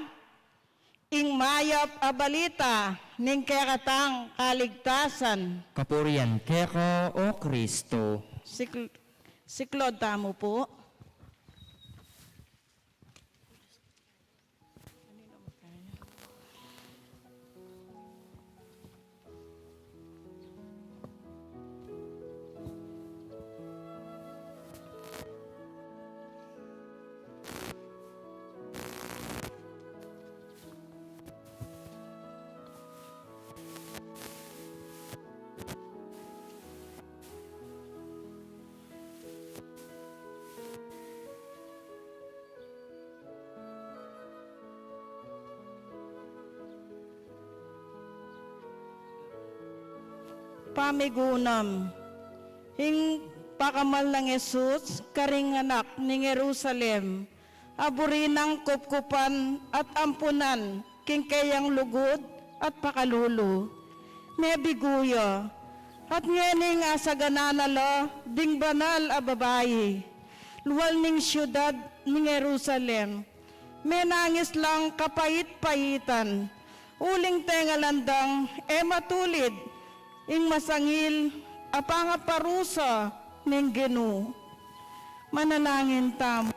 Ing mayap a balita ning kekatang kaligtasan. Kapurian keka, o Kristo. Sikl-, siklod tamu pu. Pamigunam. Ing pakamal nang Jesus karing anak ning Jerusalem, a buri nang kupkupan at ampunan king keyang lugud at pakalulu. Mebigu ya, at ngening asagana na la ding banal a babai lual ning siudad ning Jerusalem. Menangis lang kapait-paitan, uling tengalan dang e matulid ing masangil a pangaparusa ning Ginu. Manalangin tamu.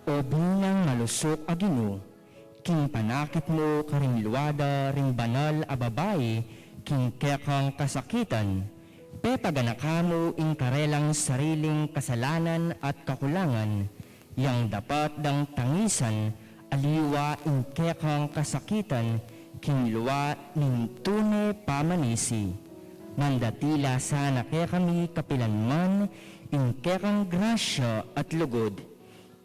O binang malusuk a Ginu, king panakit mu karing lua da ring banal a babai king kekang kasakitan, pepagana ka mu ing karelang sariling kasalanan at kakulangan, yang dapat dang tangisan, aliwa ing kekang kasakitan king lua ning tune pamanisi. Mandatila sana kekami kapilan man ing kekang grasya at lugud.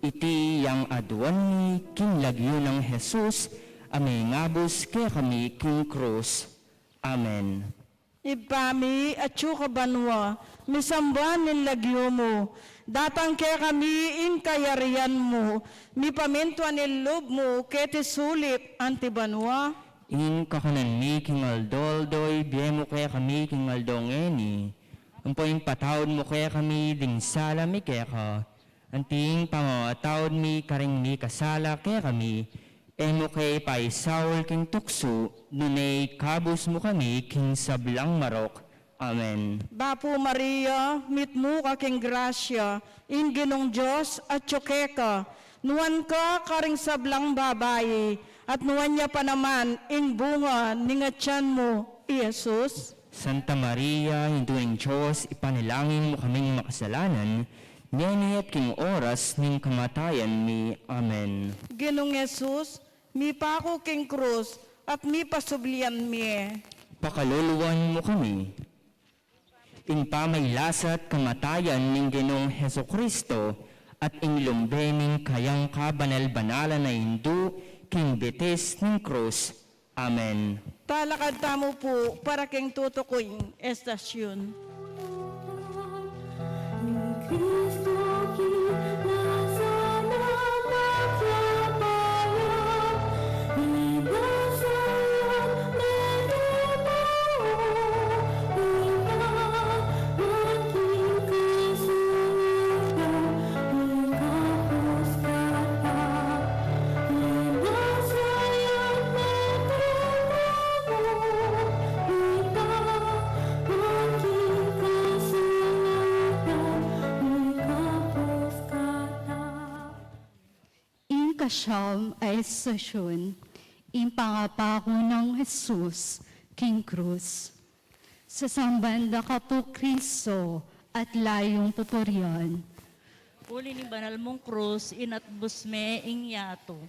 Iti yang aduan mi king lagyu nang Jesus a mengabus kekami king krus. Amen. Ibpa mi, atsu ka banua, misamban ing lagyu mu, datang kekami ing kayarian mu, mipamintuan ing lub mu keti sulip anti banua. Ing kakanan mi king aldo-aldo ibie mu kekami king aldo ngeni, ampo ipatawad mu kekami ding sala mi keka, anti ing pamamatawad mi karing mikasala kekami, e mu ke paisaul king tuksu, nune ikabus mu kami king sablang marok. Amen. Bapu Maria, mitmu ka king grasya, ing Ginung Dios atyu keka, nuan ka karing sablang babai, at nuan ya pa naman ing bunga ning atian mu, i Jesus. Santa Maria, Indu ning Dios, ipanalangin mu kaming makasalanan, ngeni at king oras ning kamatayan mi. Amen. Ginung Jesus, mipaku king krus at mipasublian mie. Pakaluluan mu kami. Ing pamaglasat kamatayan ning Ginung Jesucristo at ing lumbe ning kayang kabanal-banalan a Indu king bitis ning krus. Amen. Talakad tamu pu para king tutukuing estasyun. Ni Cristo kinasama Siyam a estasyun, ing pangapaku nang Jesus king krus. Sasamban da ka pu, Kristo, at layung pupurian. Uli ning banal mung krus, inatbus me ing yatu.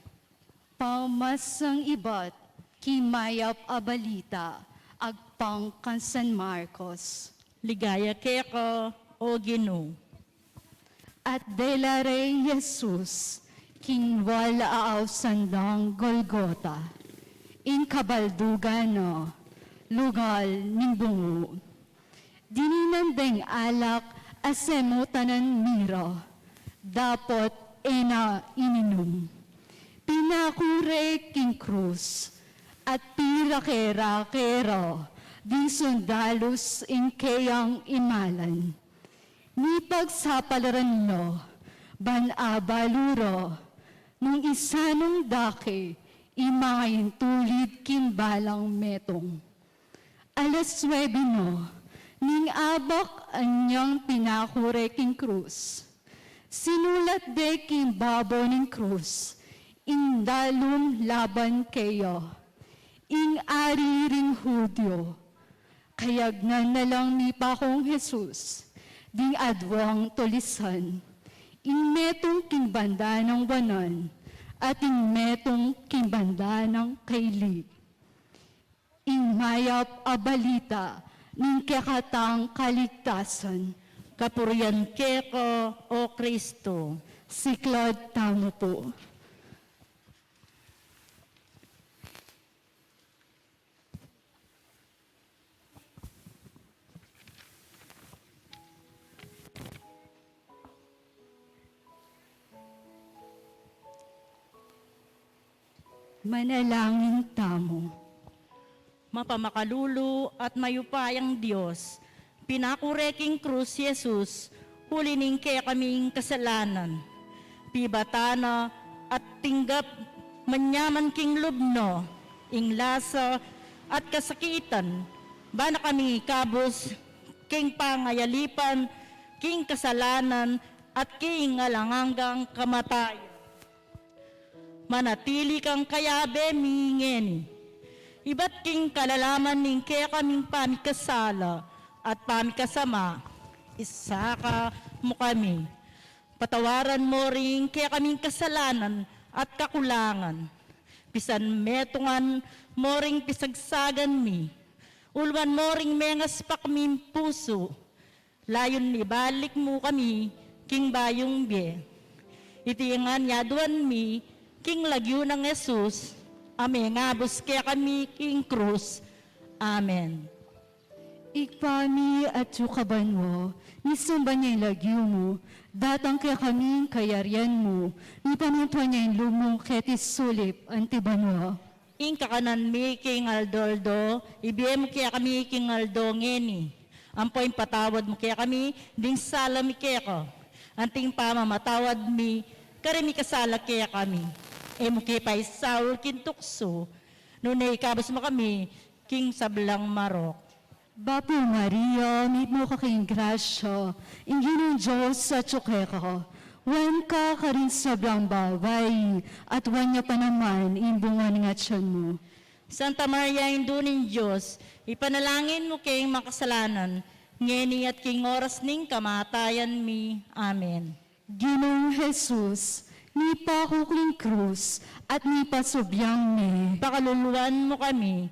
Pamasan ibat king mayap a balita agpang kang San Marcos. Ligaya keka, O Ginu. At dela re i Jesus king wala a ausan dang Golgota, ing kabaldugan na lugal ning bungu. Dininan deng alak a semutanan mira, dapot e na ininum. Pinaku re king krus, at pirake-rake ra ding sundalus ing keyang imalan. Mipagsapalaran la ban abalu ra nung isanung dake ing mangaintulid king balang metung. Alas nuebe na, ning abak anyang pinaku re king krus. Sinulat de king babo ning krus ing dalum laban keya, "Ing Ari ring Judio." Kayagnan na lang mipakung Jesus ding aduang tulisan, ing metung king banda nang wanan at ing metung king banda nang kailig. Ing mayap a balita ning kekatang kaligtasan. Kapurian keka, O Kristo. Siklaud tamu pu. Manalangin tamu. Mapamakalulu at mayupayang Dios, pinaku re king krus i Jesus uli ning kekaming kasalanan. Pibatan na at tinggap manyaman king lub na ing lasa at kasakitan, ba na kami ikabus king pangayalipan king kasalanan at king alang anggang kamatayan. Manatili kang kayabe mi ngeni. Ibat king kalalaman ning kekaming pamikasala at pamikasama, isaka mu kami. Patawaran mu ring kekaming kasalanan at kakulangan. Pisan metungan mu ring pisagsagan mi. Uluan mu ring mengaspak ming pusu. Layun ibalik mu kami king bayung bie. Iti ngan yaduan mi king lagyu nang Jesus, a mengabus kekami king krus. Amen. Ibpa mi atsu ka banua, misamban ya ing lagyu mu, datang kekami ing kayarian mu, mipamintuan ya ing lub mu keti sulip anti banua. Ing kakanan mi king aldo-aldo, ibie mu kekami king aldo ngeni. Ampo ipatawad mu kekami ding sala mi keka, anti ing pamamatawad mi karing mikasala kekami. E mu ke paisaul king tuksu, nune ikabus mu kami king sablang marok. Bapu Maria, mitmu ka king grasya, ing Ginung Dios atyu keka. Nuan ka karing sablang babai, at nuan ya pa naman ing bunga ning atian mu. Santa Maria, Indu ning Dios, ipanalangin mu keng makasalanan, ngeni at king oras ning kamatayan mi. Amen. Ginung Jesus, mipaku ka king krus at mipasubyang me. Pakaluluan mu kami,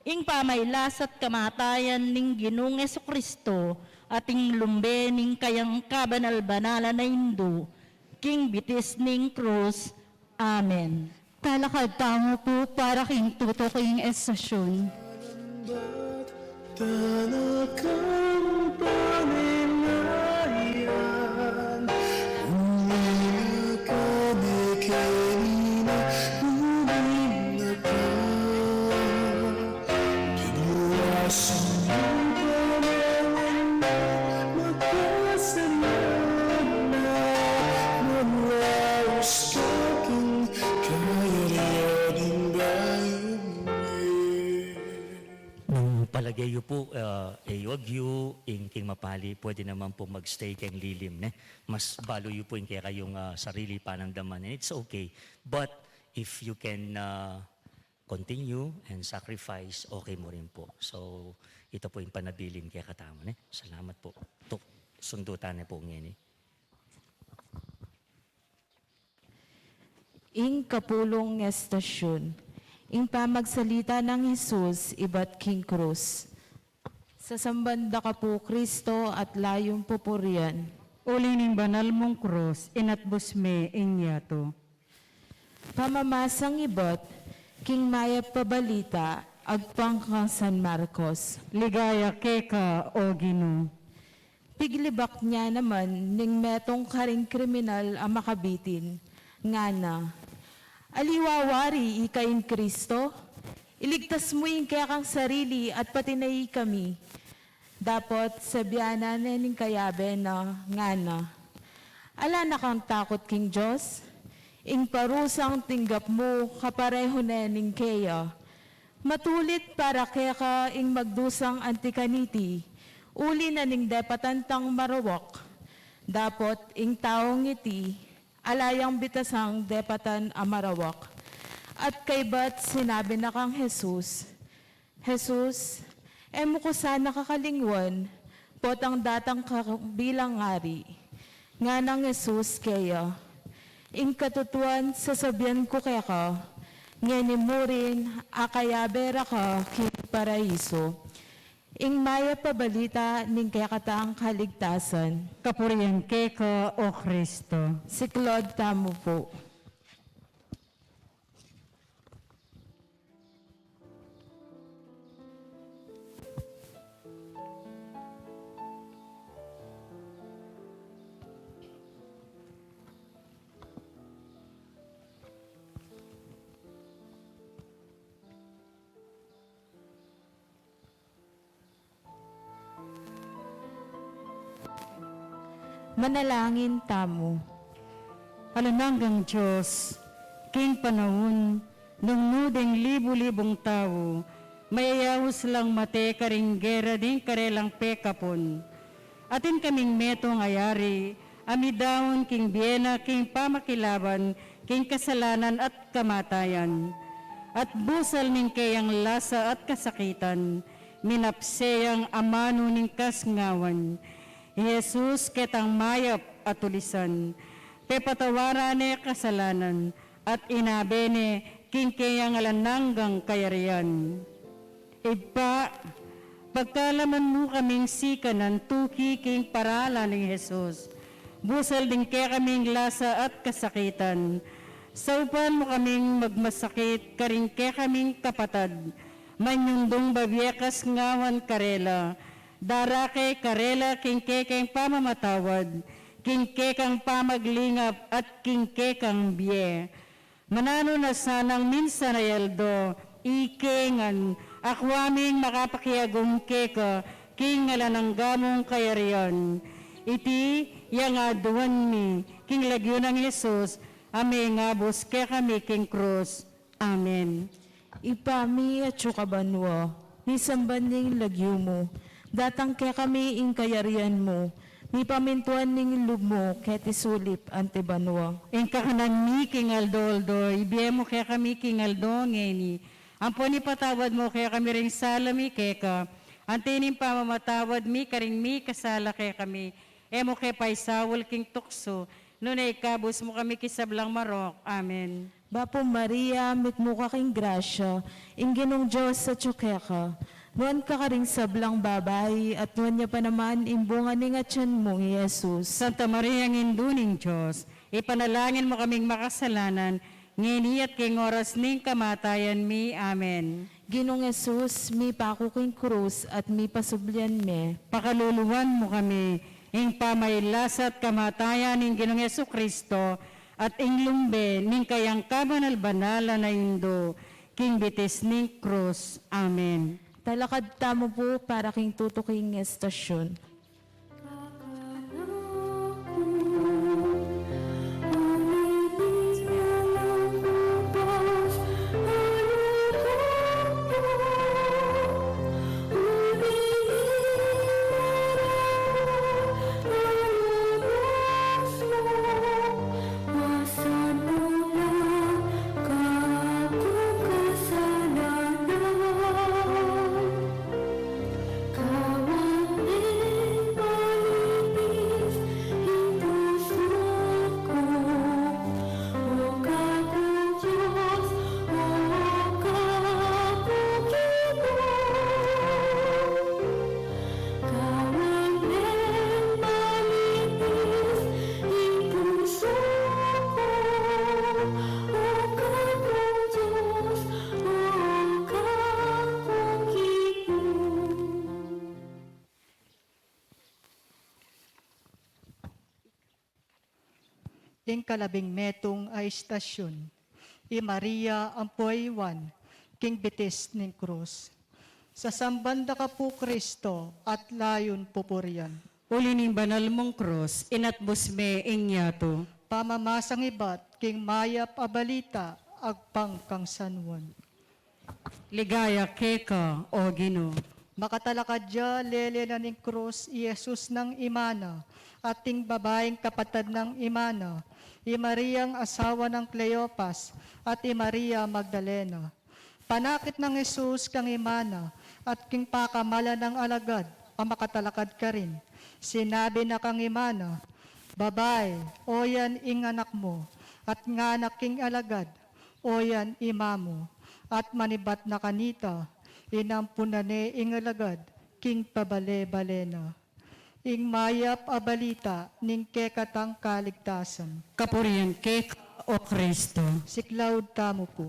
ing pamailas at kamatayan ning Ginung Jesucristo, at ing lumbe ning kayang kabanal-banalan a Indu, king bitis ning krus. Amen. Talakad tamu pu para king tutuking estasyun. Tanakang panilayan, umina kami kanina, umina ka. Ginuasan mo pa naman makasalanan, malaus ka king kayarian ning bayung bie. Nung palage yu pu, ah, e yu Bagu yu, ing king mapali, pwede naman pong magstay keng lilim, ne? Mas balu yu po ing kekayung, ah, sarili panandaman, and it's okay. But if you can, ah, continue and sacrifice, okay mu rin po. So, ita po ing panabilin kekatamu, ne? Salamat po. Tu-, sundu ta ne po ngeni. Ing kapulung estasyun. Ing pamagsalita nang Jesus ibat king krus. Sasamban da ka pu, Kristo, at layun pupurian. Uli ning banal mung krus, inatbus me ing yatu. Pamamasang ibat king Mayap a Balita agpang kang San Marcos. Ligaya keka, O Ginu. Piglibak ne naman ning metung karing kriminal a makabitin, ngana, "Aliwa wari ika ing Kristo? Iligtas mu ing kekang sarili at pati na ikami. Dapot sabian na ne ning kayabe na, ngana, 'Ala na kang takut king Dios? Ing parusang tinggap mu kaparehu ne ning keya. Matulit para keka ing magdusang anti kaniti, uli na ning depatan tang marawak. Dapot ing taung iti, ala yang bitasang depatan a marawak.'" At kaybat sinabi na kang Jesus, "Jesus, e mu ku sana kakalingwan, potang datang ka bilang ari." Nganang Jesus keya, "Ing katutuan sasabian ku keka, ngeni mu rin akayabe ra ka king paraiso." Ing Mayap a Balita ning kekatang kaligtasan. Kapurian keka, O Kristo. Siklaud tamu pu. Manalangin tamu. Alang anggang Dios, king panaun nung nu ding libu-libung tau mayayaus lang mate karing gera ding karelang pekapun, atin kaming metung a yari a midaun king bie na king pamakilaban king kasalanan at kamatayan. At busal ning keyang lasa at kasakitan, minapse yang amanu ning kasngawan. I Jesus, ketang mayap a tulisan, pepatawaran ne kasalanan, at inabe ne king keyang alang anggang kayarian. Ibpa, pagkalaman mu kaming sikanan tuki king paralan nang Jesus, busal ding kekaming lasa at kasakitan. Saupan mu kaming magmasakit karing kekaming kapatad, manyundung babie kasngawan karela, darake karela king kekeng pamamatawad, king kekang pamaglingap at king kekang bie. Mananu na sanang minsan a aldo, ike ngan akua ming makapakiagum keka king alang angga mung kayarian. Iti yang aduan mi king lagyu nang Jesus a mengabus kekami king krus. Amen. Ibpa mi, atsu ka banua, misamban ing lagyu mu, datang kekami ing kayarian mu, mipamintuan ing lub mu keti sulip anti banua. Ing kakanan mi king aldo-aldo ibie mu kekami king aldo ngeni. Ampon ipatawad mu kekami ring sala mi keka, anti ning pamamatawad mi karing mikasala kekami. E mu ke paisaul king tuksu, nune ikabus mu kami king sablang marok. Amen. Bapu Maria, mitmu ka king grasya, ing Ginung Dios atsu keka. Nuan ka karing sablang babai, at nuan ya pa naman ing bunga ning atian mu, i Jesus. Santa Maria, Indu ning Dios, ipanalangin mu kaming makasalanan, ngeni at king oras ning kamatayan mi. Amen. Ginung Jesus, mipaku king krus at mipasublian me. Pakaluluan mu kami, ing pamaglasat kamatayan ning Ginung Jesucristo, at ing lumbe ning kayang kabanal-banalan a Indu, king bitis ning krus. Amen. Talakad tamu pu para king tutuking estasyun. Ing kalabing metung a istasyun, i Maria ampo i Juan, king bitis ning krus. Sasamban da ka pu, Kristo, at layun pupurian. Uli ning banal mung krus, inatbus me ing yatu. Pamamasang ibat king mayap a balita, agpang kang San Juan. Ligaya keka, O Ginu. Makatalakad ya lele na ning krus i Jesus nang ima na, at ing babaing kapatad nang ima na, i Mariang asawa nang Cleopas, at i Maria Magdalena. Panakit nang Jesus kang ima na, at king pakamalan nang alagad a makatalakad karin, sinabi na kang ima na, Babai, oyan ing anak mu, at nganak king alagad, oyan ima mu. At manibat na kanita, inampunan ne ing alagad king pabale-bale na. Ing mayap a balita ning kekatang kaligtasan. Kapurian keka, O Kristo. Siklaud tamu pu.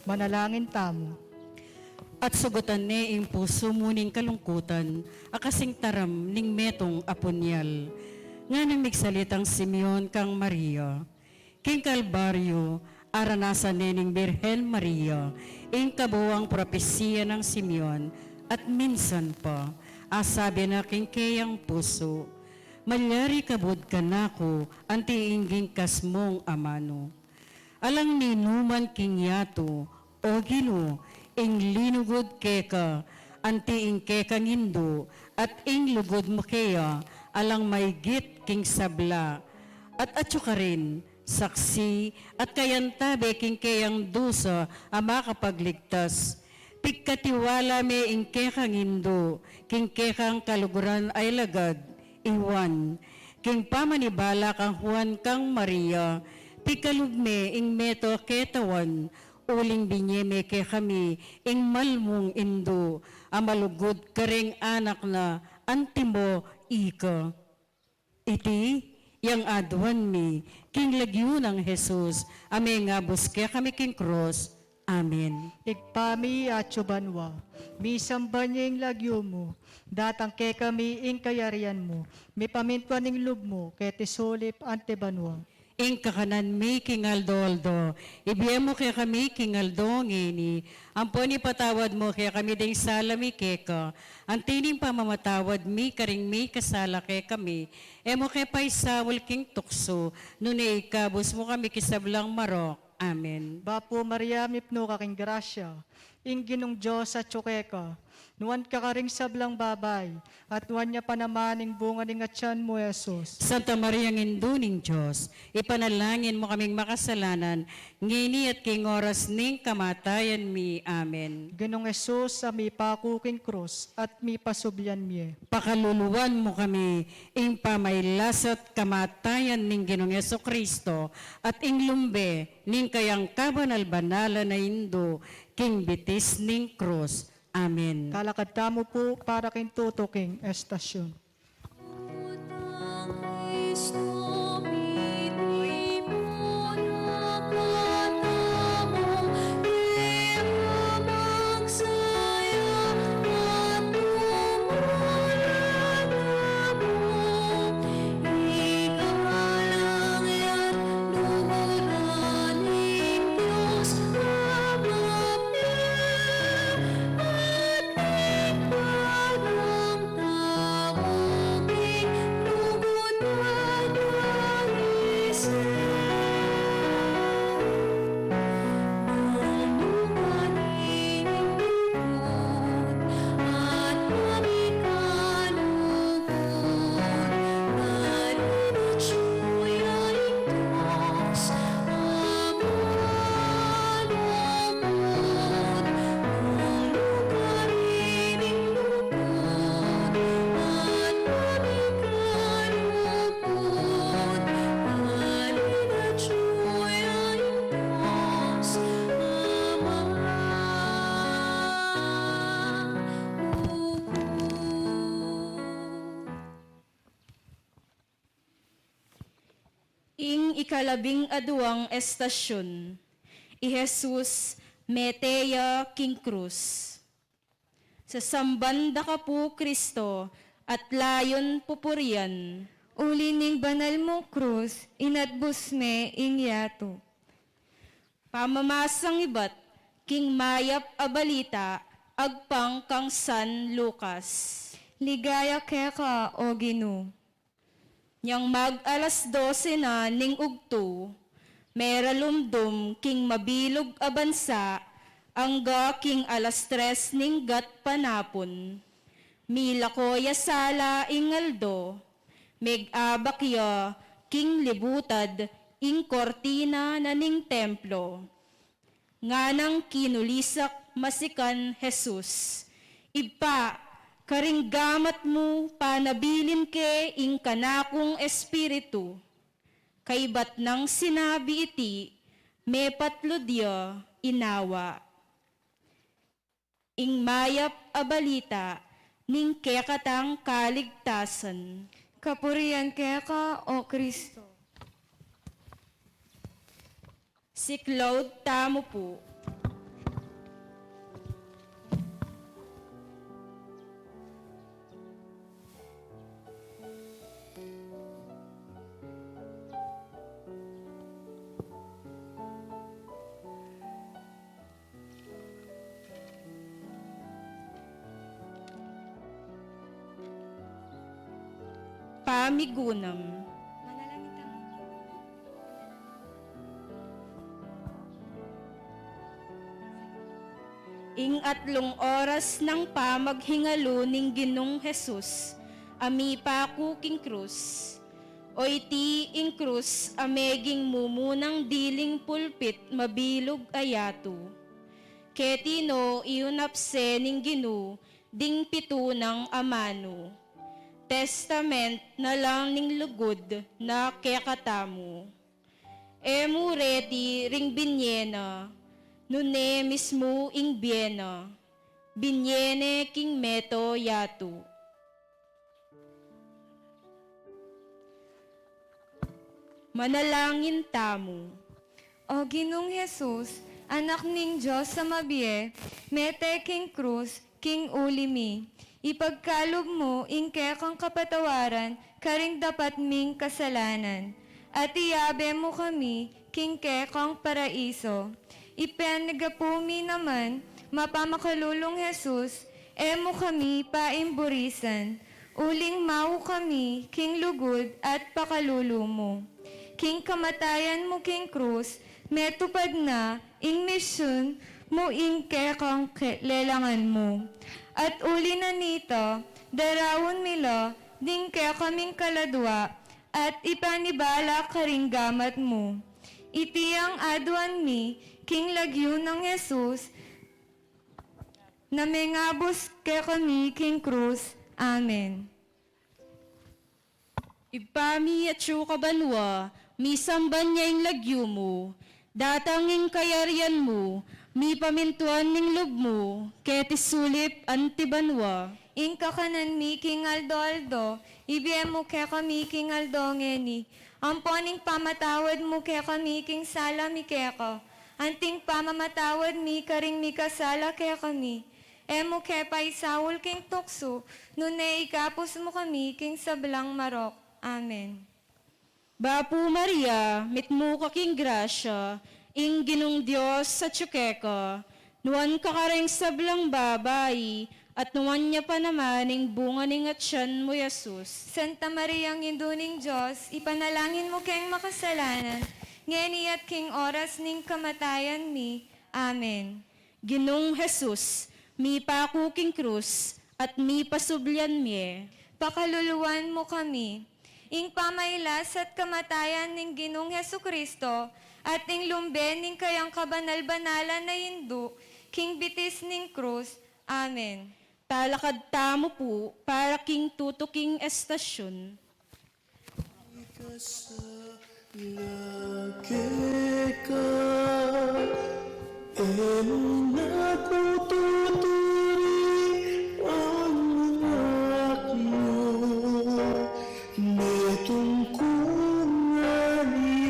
Manalangin tamu. At sugutan ne ing pusu mu ning kalungkutan, a kasing taram ning metung a punyal. Nganang migsalitang Simeon kang Maria, king Kalbaryo, aranasan ne ning Birhen Maria ing kabuang propesia nang Simeon, at minsan pa, asabi na king keyang pusu, Malyari kabud kanaku anti ing gingkas mung amanu. Alang ninuman king yatu, O Ginu, ing linugud keka, anti ing kekang indu, at ing lugud mu keya, alang maigit king sabla. At atyu karin, saksi, at kayantabe king keyang dusa a makapagligtas. Pigkatiwala me ing kekang indu, king kekang kaluguran a alagad, i Juan, king pamanibala kang Juan kang Maria, pigkalub me ing metung a ketawan, uling binye me kekami ing malmung indu, a malugud kareng anak na, antimo ika. Iti yang aduan mi king lagyu nang Jesus, a mengabus kekami king krus. Amen. Ibpa mi atsu banua, misamban ya ing lagyu mu, datang kekami ing kayarian mu, mipamintuan ing lub mu, keti sulip anti banua. Ing kakanan mi king aldo-aldo, ibie mu kekami king aldo ngeni, ampon ipatawad mu kekami ding sala mi keka, anti ning pamamatawad mi karing mikasala kekami, e mu ke paisaul king tuksu, nune ikabus mu kami king sablang marok. Amen. Bapu Maria, mipnu ka king grasya, ing Ginung Dios atyu keka, nuan ka karing sablang babai, at nuan ya pa naman ing bunga ning atian mu, Jesus. Santa Maria, Indu ning Dios, ipanalangin mu kaming makasalanan, ngeni at king oras ning kamatayan mi. Amen. Ginung Jesus, a mipaku king krus, at mipasublian mie. Pakaluluan mu kami, ing pamailas at kamatayan ning Ginung Jesucristo, at ing lumbe ning kayang kabanal-banalan a Indu, king bitis ning krus. Amen. Kalakad tamu pu para king tutuking estasyun. Ing ikalabing aduang estasyun, i Jesus mete ya king krus. Sasamban da ka pu, Kristo, at layun pupurian. Uli ning banal mung krus, inatbus me ing yatu. Pamamasang ibat king mayap a balita agpang kang San Lucas. Ligaya keka, O Ginu. Nyang mag-alas dose na ning ugtu, meralumdum king mabilug a bansa angga king alas tres ning gatpanapun. Milako ya sala ing aldo, megabak ya king libutad ing kortina na ning templo. Nganang kinulisak masikan Jesus, "Ibpa, karing gamat mu panabilin ke ing kanakung espiritu." Kaybat nang sinabi iti, mepatlud ya inawa. Ing mayap a balita ning kekatang kaligtasan. Kapurian keka, O Kristo. Siklaud tamu pu. Pamigunam. Manalangin tamu. Ing atlung oras nang pamaghingalu ning Ginung Jesus a mipaku king krus. O iti ing krus a meging mumunang diling pulpit mabilug a yatu. Keti no iyunapse ning Ginu ding pitu nang amanu. Testament na lang ning lugud na kekatamu. E mu reti ring binie na, nune mismu ing bie na, binie ne king meto yatu. Manalangin tamu. O Ginung Jesus, Anak ning Dios a mabie, mete king krus king uli mi. Ipagkalub mu ing kekang kapatawaran karing dapat ming kasalanan, at iyabe mu kami king kekang paraiso. Ipanyawad mi naman, mapamakalulung Jesus, e mu kami paimburisan, uling mau kami king lugud at pakalulu mu. King kamatayan mu king krus, metupad na ing misyun mu ing kekang ke-, lelangan mu. At uli na nita, daraun mi la ding kekaming kaladua at ipanibala karing gamat mu. Iti ing aduan mi king lagyu nang Jesus, na mengabus kekami king krus. Amen. Ibpa mi atsu ka banua, misamban ya ing lagyu mu, datang ing kayarian mu, mipamintuan ing lub mu, keti sulip anti banua. Ing kakanan mi king aldo-aldo, ibie mu kekami king aldo ngeni. Ampon ing pamatawad mu kekami king sala mi keka, anting pamamatawad mi karing mikasala kekami. E mu ke paisaul king tuksu, nune ikabus mu kami king sablang marok. Amen. Bapu Maria, mitmu ka king grasya, ing Ginung Dios atyu keka, nuan ka karing sablang babai, at nuan ya pa naman ing bunga ning atyan mu, Jesus. Santa Maria, Indu ning Dios, ipanalangin mu keng makasalanan, ngeni at king oras ning kamatayan mi. Amen. Ginung Jesus, mipaku king krus, at mipasublian mie. Pakaluluan mu kami. Ing pamailas at kamatayan ning Ginung Jesucristo, at ing lumbe ning kayang kabanal-banalan a Indu, king bitis ning krus. Amen. Talakad tamu pu para king tutuking estasyun. Ikasala keka, e mu na ku tuturi ing anak mu, metung ku ngeni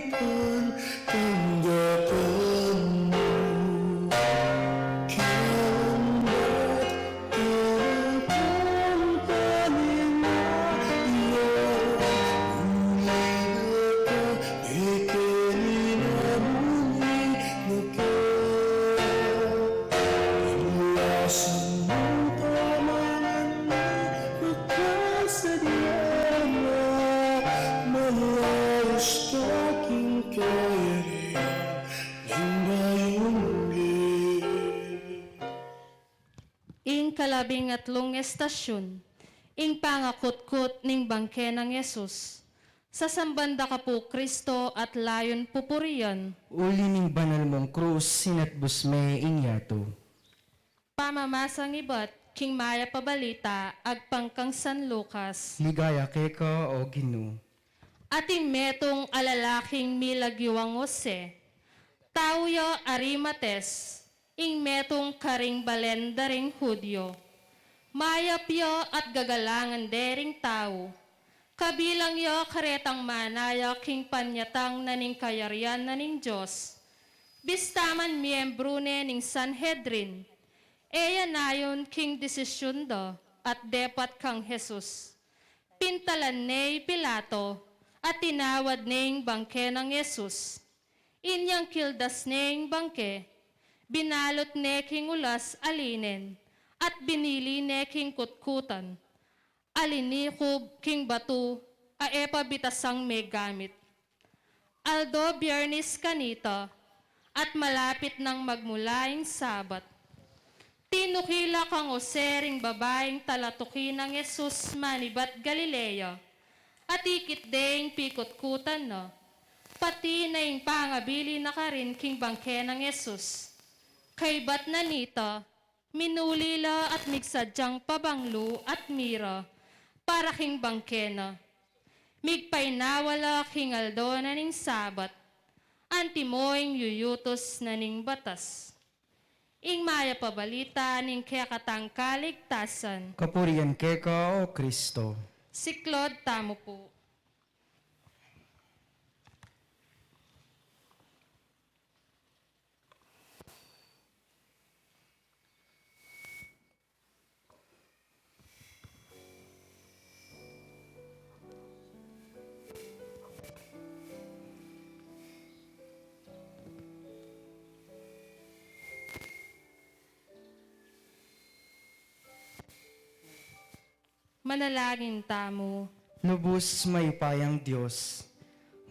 Labing atlung estasyun, ing pangakutkut ning bangke nang Jesus. Sasamban da ka pu, Kristo, at layun pupurian. Uli ning banal mung krus, sinatbus me ing yatu. Pamamasang ibat king Mayap a Balita agpang kang San Lucas. Ligaya keka, o Ginu. Atin metung a lalaking milagyuang Jose, tau ya Arimates, ing metung karing balen da ring Judio. Mayap ya at gagalangan de ring tau. Kabilang ya karetang manaya king panyatang na ning kayarian na ning Dios. Bista man miyembru ne ning Sanhedrin, e ya nayun king desisyun da at depat kang Jesus. Pintalan ne i Pilato at tinawad ne ing bangke nang Jesus. Inyang kildas ne ing bangke, binalut ne king ulas a linen, at binili ne king kutkutan a linikub king batu a e pa bitasang megamit. Aldo Biernis kanita, at malapit nang magmula ing Sabat, tinuki la kang Jose ring babaing talatuki nang Jesus manibat Galilea, at ikit de ing pikutkutan na, pati na ing pangabili na karin king bangke nang Jesus. Kaybat na nita, minuli la at migsadyang pabanglu at mira para king bangke na. Migpainawa la king aldo na ning Sabat, antimo ing yuyutus na ning batas. Ing Mayap a Balita ning kekatang kaligtasan. Kapurian keka, o Kristo. Siklaud tamu pu. Manalangin tamu. Lubus mayupayang Dios,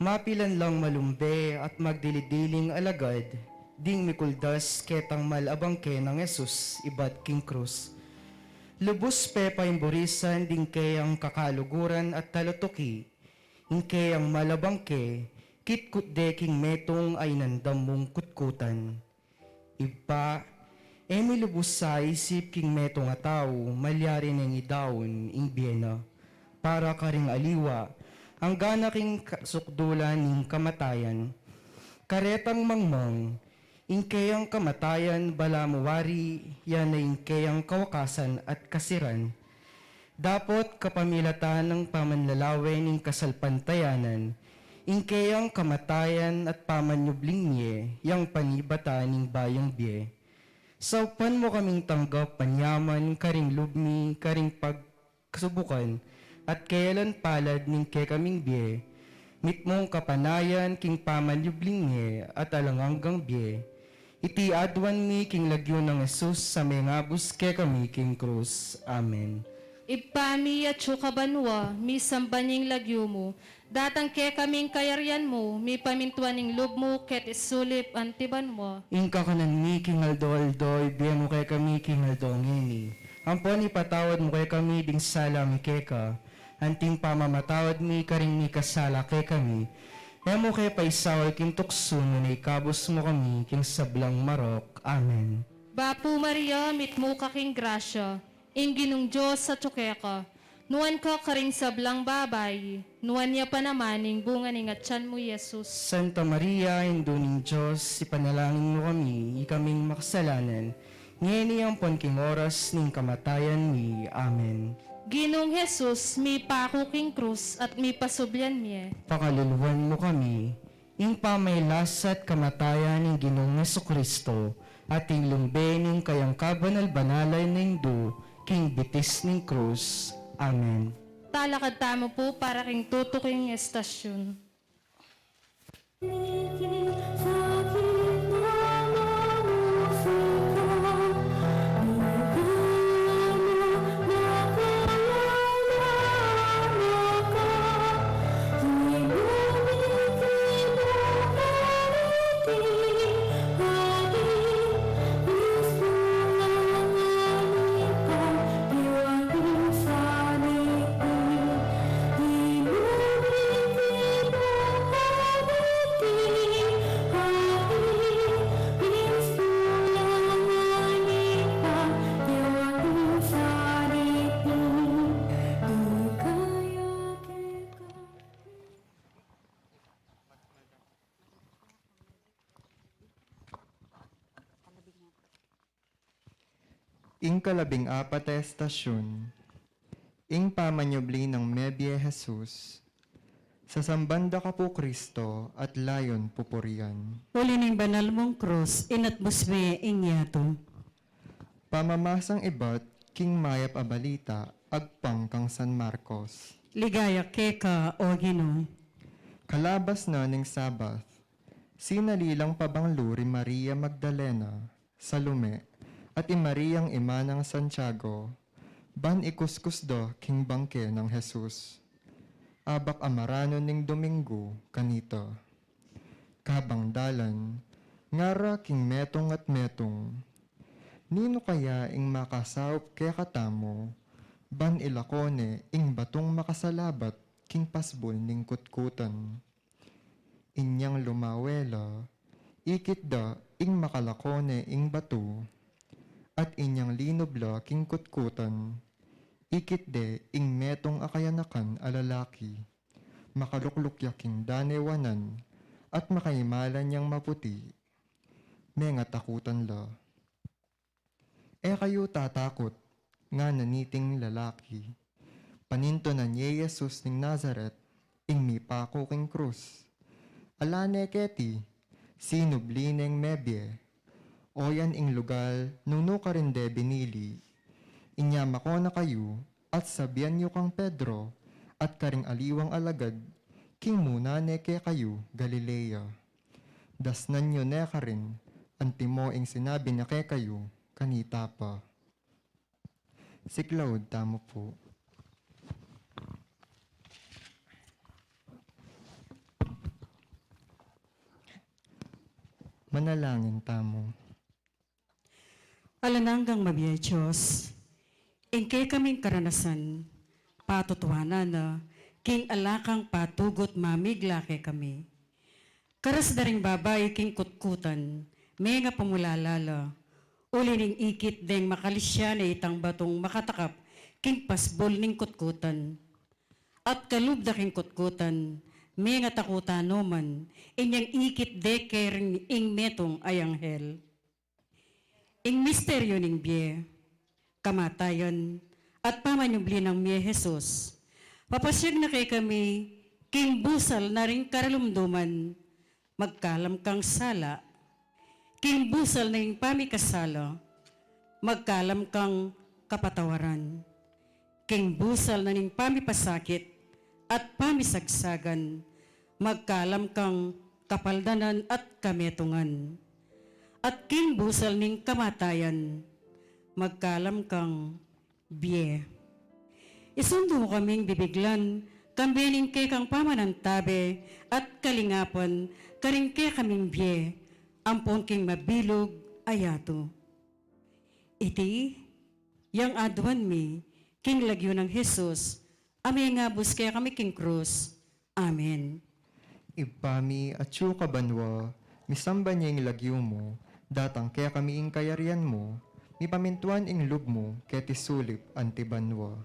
mapilan lang malumbe at magdili-diling alagad ding mikuldas ketang mal a bangke nang Jesus ibat king krus. Lubus pe paimburisan ding keyang kakaluguran at talatuki, ing keyang mal a bangke, kitkut de king metung a inandam mung kutkutan. Ibpa, e mi lubus aisip king metung a tau malyari neng idaun ing bie na para karing aliwa, angga na king ka-, sukdulan ning kamatayan. Karetang mangmang, ing keyang kamatayan balamu wari ya na ing keyang kawakasan at kasiran. Dapot kapamilatan nang pamanlalawe ning kasalpantayanan, ing keyang kamatayan at pamanyubling mie yang panibatan ning bayung bie. Saupan mu kaming tanggap panyaman karing lub mi karing pagkasubukan at kayalan palad ning kekaming bie, mitmung kapanayan king pamanyubling mie at alang anggang bie. Iti aduan mi king lagyu nang Jesus a mengabus kekami king krus. Amen. Ibpa mi, atsu ka banua, misamban ing lagyu mu, datang kekami ing kayarian mu, mipamintuan ing lub mu keti sulip anti banua. Ing kakanan mi king aldo-aldo ibie mu kekami king aldo ngeni. Ampon ipatawad mu kekami ding sala mi keka, anting pamamatawad mi karing mikasala kekami. E mu ke paisaul king tuksu, nune ikabus mu kami king sablang marok. Amen. Bapu Maria, mitmu ka king grasya, ing Ginung Dios atyu keka. Nuan ka karing sablang babai, nuan ya pa naman ing bunga ning atyan mu, Jesus. Santa Maria, Indu ning Dios, ipanalangin mu kami, ikaming makasalanan, ngeni ampon king oras ning kamatayan mi. Amen. Ginung Jesus, mipaku king krus at mipasublian mie, pakaluluan mu kami. Ing pamailas at kamatayan ning Ginung Jesucristo, at ing lumbe ning kayang kabanal-banalan a Indu, king bitis ning krus. Amen. Talakad tamu pu para king tutuking estasyun. Ing kalabing apat a estasyun, ing pamanyubli nang mebie Jesus. Sasamban da ka pu, Kristo, at layon pupurian. Uli ning banal mung krus, inatbus me ing yatu. Pamamasang ibat king mayap a balita agpang kang San Marcos. Ligaya keka, O Ginu. Kalabas na ning Sabat, sinali lang pabanglu ri Maria Magdalena, Salome, at i Mariang ima nang Santiago, ban ikuskus da king bangke nang Jesus. Abak a maranun ning Dominggu kanita. Kabang dalan, ngara king metung at metung, "Ninu kaya ing makasaup kekatamu, ban ilako ne ing batung makasalabat king pasbul ning kutkutan?" Inyang lumawe la, ikit da ing makalako ne ing batu, at inyang linub la king kutkutan, ikit de ing metung a kayanakan a lalaki. Makalukluk ya king danewanan, at makaimalan yang maputi. Mengatakutan la. "E kayu tatakut," ngana niting lalaki. "Panintunan ye i Jesus ning Nazaret, ing mipaku king krus. Ala ne keti, sinubli neng mebie. Oyan ing lugal nung nu karin de binili. Inya mako na kayu, at sabian yu kang Pedro, at karing aliwang alagad, king muna ne kekayu Galilea. Dasnan yu ne karin, antimo ing sinabi na kekayu kanita pa." Siklaud tamu pu. Manalangin tamu. Alang anggang mabie a Dios, ing kekaming karanasan, patutuanan na, king ala kang patugut mamigla kekami. Karas da ring babai king kutkutan, mengapamulala la, uli ning ikit deng makalisya ne itang batung makatakap king pasbul ning kutkutan. At kalub da king kutkutan, mengatakutan no man, inyang ikit de kering ing metung a anghel. Ing misteryu ning bie, kamatayan, at pamanyubli nang mie Jesus. Papasyag na kekami, king busal na ring karalumduman, magkalam kang sala. King busal na ning pamikasala, magkalam kang kapatawaran. King busal na ning pamipasakit at pamisagsagan, magkalam kang kapaldanan at kametungan. At king busal ning kamatayan, magkalam kang bie. Isundu mu kaming bibiglan, kambe ning kekang pamanantabe at kalingapan, karing kekaming bie, ampon king mabilug a yatu. Iti yang aduan mi, king lagyu nang Jesus, a mengabus kekami king krus. Amen. Ibpa mi, atsu ka banua, misamban ya ing lagyu mu, datang kekami ing kayarian mu, mipamintuan ing lub mu, keti sulip anti banua.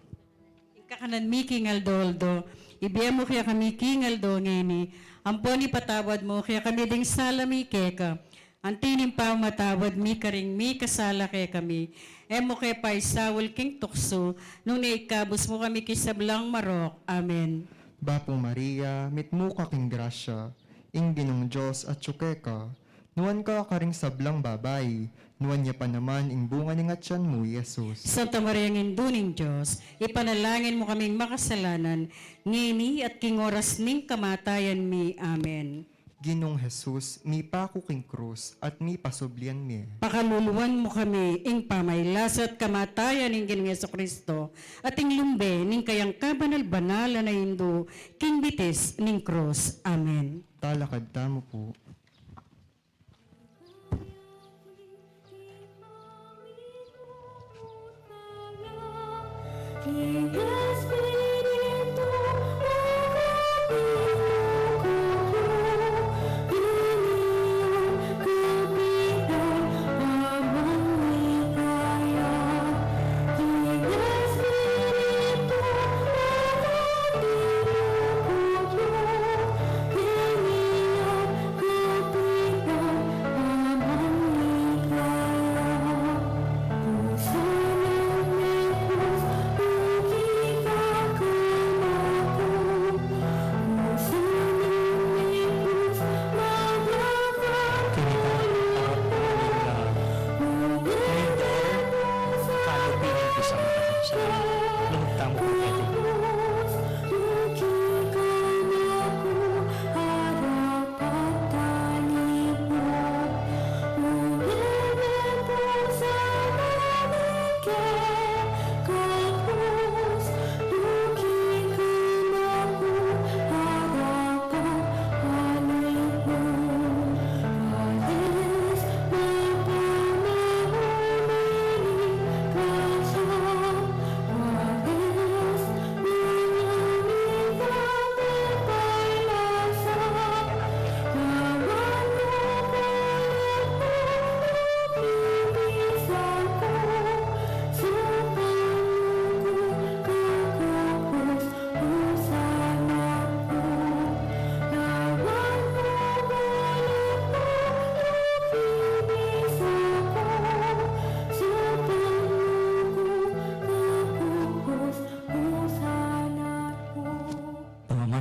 Ing kakanan mi king aldo-aldo, ibie mu kekami king aldo ngeni, ampon ipatawad mu kekami ding sala mi keka, anti ning pamamatawad mi karing mikasala kekami. E mu ke paisaul king tuksu, nune ikabus mu kami king sablang marok. Amen. Bapu Maria, mitmu ka king grasya, ing Ginung Dios atsu keka, nuan ka karing sablang babai, nuan ya pa naman ing bunga ning atian mu, Jesus. Santa Maria, Indu ning Dios, ipanalangin mu kaming makasalanan, ngeni at king oras ning kamatayan mi. Amen. Ginung Jesus, mipaku king krus at mipasublian mi. Pakaluluan mu kami ing pamagkasakit at kamatayan ning Ginung Jesucristo, at ing lumbe ning kayang kabanal-banalan a Indu, king bitis ning krus. Amen. Talakad tamu pu.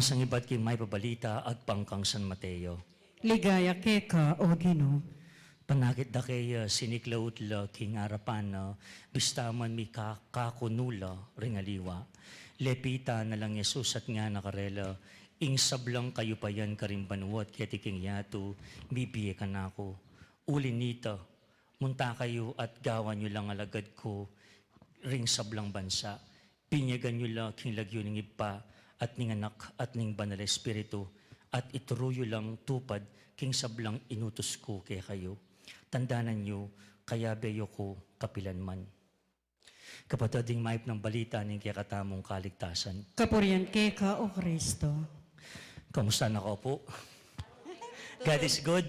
Sangibat king Mayap a Balita agpang kang San Mateo. Ligaya keka, O Ginu. Panakit da keya, siniklaut la king arapan na, bista man mikakakunu la ring aliwa. Lepitan na lang Jesus at ngana karela, ing sablang kayupayan karing banua at keti king yatu, mibie kanaku. Uli na nita, munta kayu at gawan yu lang alagad ku ring sablang bansa. Binyagan yu la king lagyu ning Ibpa, at ning Anak, at ning Banal a Espiritu, at ituru yu lang tupad king sablang inutus ku kekayu. Tandanan yu, kayabe yu ku kapilan man. Kapatad, ing mayap nang balita ning kekatamung kaligtasan. Kapurian keka, O Kristo. Kamusta na kayu pu? God is good.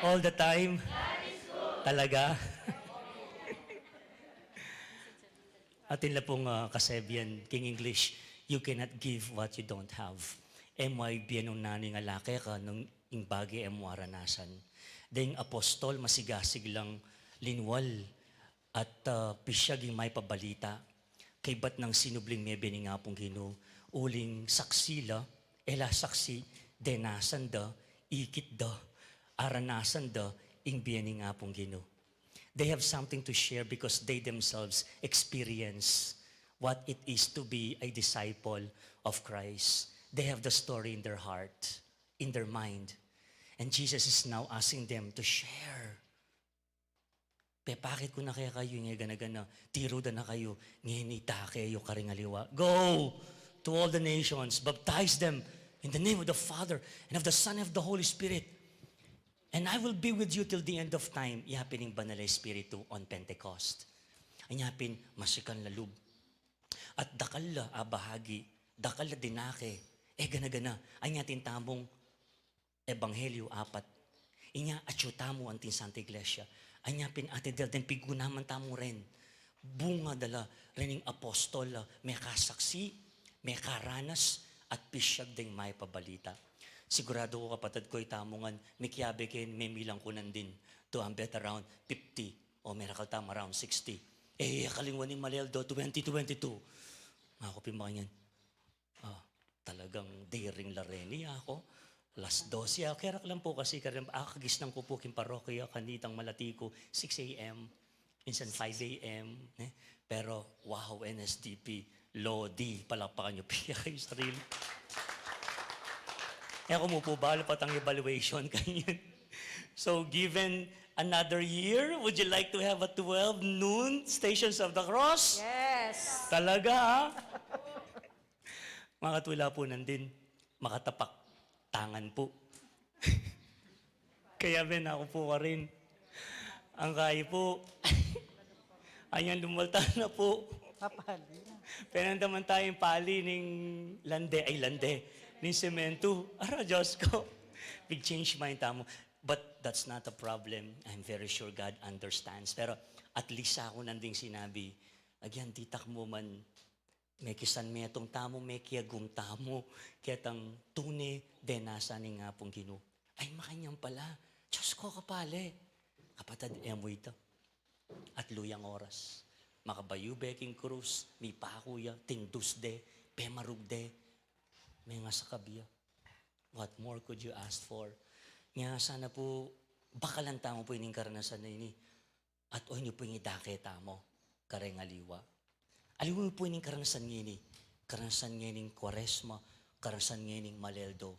All the time. Talaga. Atin la pung, ah, kasabian king English, "You cannot give what you don't have." E mu ibie nung nanu ing ala keka nung ing bage e mu aranasan. Deng apostol masigasig lang linwal at, ah, pisiag ing mayap a balita. Kaybat nang sinubling mebie ning Apung Ginu, uling saksi la, e la saksi, denasan da, ikit da, aranasan da ing bie ning Apung Ginu. They have something to share because they themselves experience what it is to be a disciple of Christ. They have the story in their heart, in their mind. And Jesus is now asking them to share. Pepakit ku na kekayu ing e gana-gana, tiru da na kayu, ngeni dake yu karing aliwa. Go to all the nations, baptize them in the name of the Father and of the Son and of the Holy Spirit. And I will be with you till the end of time. Yapin ing Banal a Espiritu on Pentecost. Anya pin masikan la lub. At dakal la abahagi, dakal la dinake, e gana-gana, anya atin tamung ebanghelyu apat. Inya atyu tamu anting Santa Iglesia. Anya pin Ate Del, deng pigunaman tamu ren. Bunga da la ren ing apostol a mekasaksi, mekaranas, at pisiag deng mayap a balita. Siguradu ku kapatad ku, itamu ngan, mikiabe ken, memilang ku nandin, to ambet around fifty, o merakal tamu around sixty. E, kalingwan ing Maleldo twenty twenty-two. Aku pin makanyan. Ah, talagang daring la reni aku. Alas dose aku. Kerak lang pu kasi, karin, ah, kagisnan ku pu king parokya, kanitang malati ku, six A M, minsan five A M, eh. Pero, wow, N S D P, Lodi, palakpakan yu pu ya kayu sarili. E ku mu pu balu patang evaluation kanyan. So, given another year, would you like to have a twelve noon Stations of the Cross? Yes. Talaga, ha? Makatula pu nandin, makatapak tangan pu. Kaya ben aku pu karin. Ang kayi pu, ayan, lumalta na pu. Papali na. Penandaman taya ing pali ning lande, ay lande, ning semento. Ara, Diyos ko. Big change mind tamu. But that's not a problem. I'm very sure God understands. Pero at least aku nanding sinabi, again, ditak mu man mekisanmetung tamu, mekiagum tamu ketang tune denasan ning Apung Ginu. Ay, makanyan pala. Diyos ko, kapale. Kapatad, e mu ita. Atlu yang oras. Makabayu be king krus, mipaku ya, tindus de, pemarug de, mengasakab ya. What more could you ask for? Nya sana pu, bakalan tamu pu ining karanasan a ini. At o ini pu ing idake tamu kareng aliwa. Aliwa pu ining karanasan ngeni, karanasan ngening Kuaresma, karanasan ngening Maleldo.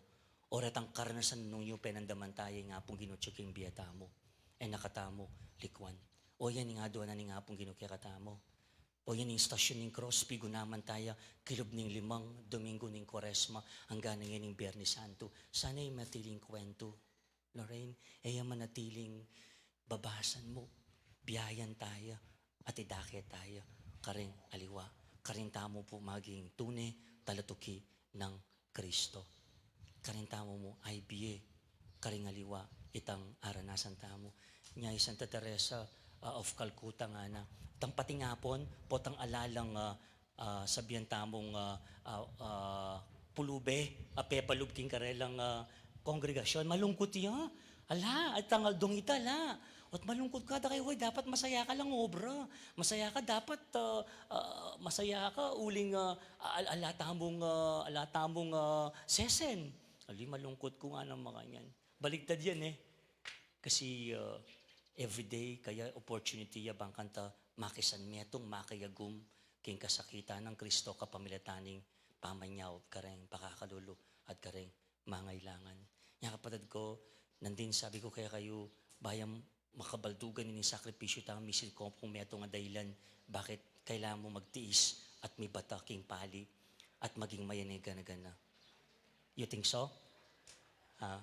O retang karanasan nung yu penandaman taya ing Apung Ginu atyu king bie tamu. E na katamu likwan. O yan ing aduan na ning Apung Ginu kekatamu. O yan ing Stasyun ning Krus, pigunaman taya kilub ning limang Domingo ning Kuaresma, angga na ngening Biernes Santo. Sana e matiling kwentu. Lorraine, e ya manatiling babasan mu, biayan taya, at idake taya, karing aliwa, karin tamu pu maging tune talatuki nang Kristo. Karin tamu mu, ay bie, karing aliwa, itang aranasan tamu. Nya i Santa Teresa, ah, of Calcutta ngana, itang pating apun, potang ala lang, ah, ah, sabian tamung, ah, ah, ah, pulube, a pepalub king karelang, ah, kongregasyon. Malungkut ya. Ala, at ang aldong ita, ala. Ba't malungkot ka? Da kayu, hoy, dapat masaya ka lang obra. Masaya ka, dapat, ah, ah, masaya ka, uling, ah, al-, ala tamung, ah, ala tamung, ah, sesen. Ali, malungkot ku nga nang makanyan. Baligtad yan, eh. Kasi, ah, everyday, kaya opportunity ya bang kanta makisanmetung, makiyagum, king kasakitan nang Kristo kapamilatan ning pamanyaup kareng pakakalulu at kareng mangailangan. Nya, kapatad ku, nandin sabi ku kekayu, ba yang makabaldugan ini sakripisyu tamu, misan ku pung metung a dailan, bakit kailangan mu magtiis at mibata king pali at maging mayan a gana-gana. You think so? Ha?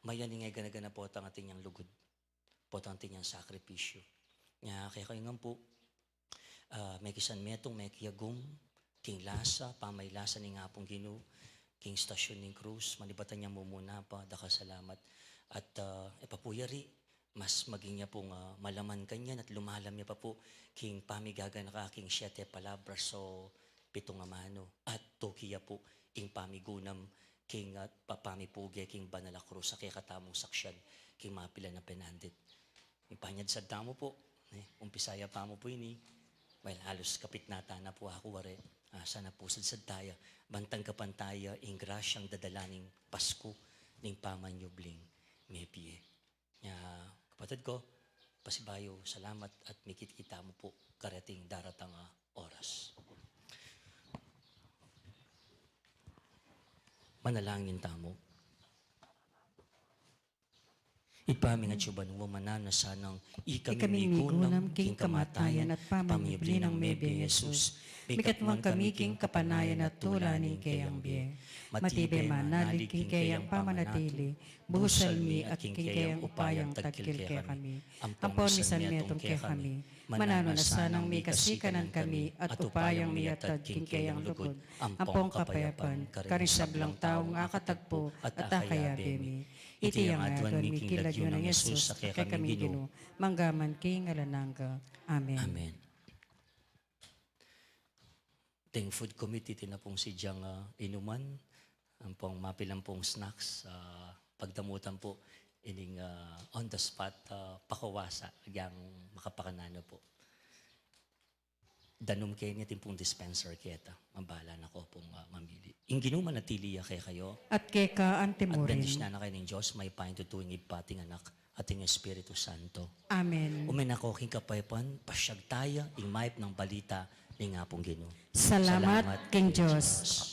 Mayan a gana-gana potang atin yang lugud. Potang atin yang sakripisyu. Nya, kekayu ngan pu, ah, mekisanmetung, mekiyagum, king lasa, pamailasa ning Apung Ginu, king Estacion ning Cruz, manibatan yang mumuna pa, dakal a salamat. At, ah, e pa pu yari, mas maging ya pung, ah, malaman kanyan at lumalam ya pa pu, king pamigaganaka king Siete Palabras o Pitung Amanu, at tuki ya pu, ing pamigunam, king, ah, pa-, pamipuge, king Banal a Cruz, a kekatamung saksian, king mapilan a penandit. Ing panyad sad tamu pu, eh, umpisa ya pa mu pu ini. Well, alus kapit na ta na pu aku wari. Ah, sana pu sad, sad taya. Ban tanggapan taya ing grasyang dadala ning Pasku, ning pamanyubling mebie. Nya, kapatad ku, pasibayu, salamat at mikit-kita mu pu kareting daratang a oras. Manalangin tamu. Ibpa mi, atsu ka banua, mananu na sanang ikami migunam king kamatayan at pamanyubli nang mebie Jesus. Mikatmuan kami king kapanayan at tula ning keyang bie. Matibe manalig king keyang pamanatili, busal mi at king keyang upayang tagkil kekami. Ampon misan metung kekami, mananu na sanang mikasikanan kami at upayang miyatad king keyang lugud ampong kapayapan karing sablang taung akatagpo at akayabe mi. Iti yang aduan mi king lagyu nang Jesus a kekaming Ginu, mangga man king alang angga. Amen. Amen. Deng food committee, atin na pung sadyang, ah, inuman, ampong mapilan pung snacks, ah, pagdamutan pu ining, ah, on the spot, ah, pakawasa, agyang makapakananu pu. Danum keni, atin pung dispenser keta, mabala na ko pung, ah, mamili. Ing Ginu manatili ya kekayu. At keka antimurin. At bendisyonan na kayu ning Dios, mayupayang tutu, ing Ibpa, ating Anak, at ing Espiritu Santo. Amen. Ume na ko king kapayapan, pasyag taya ing mayap nang balita ning Apung Ginu. Salamat king Dios.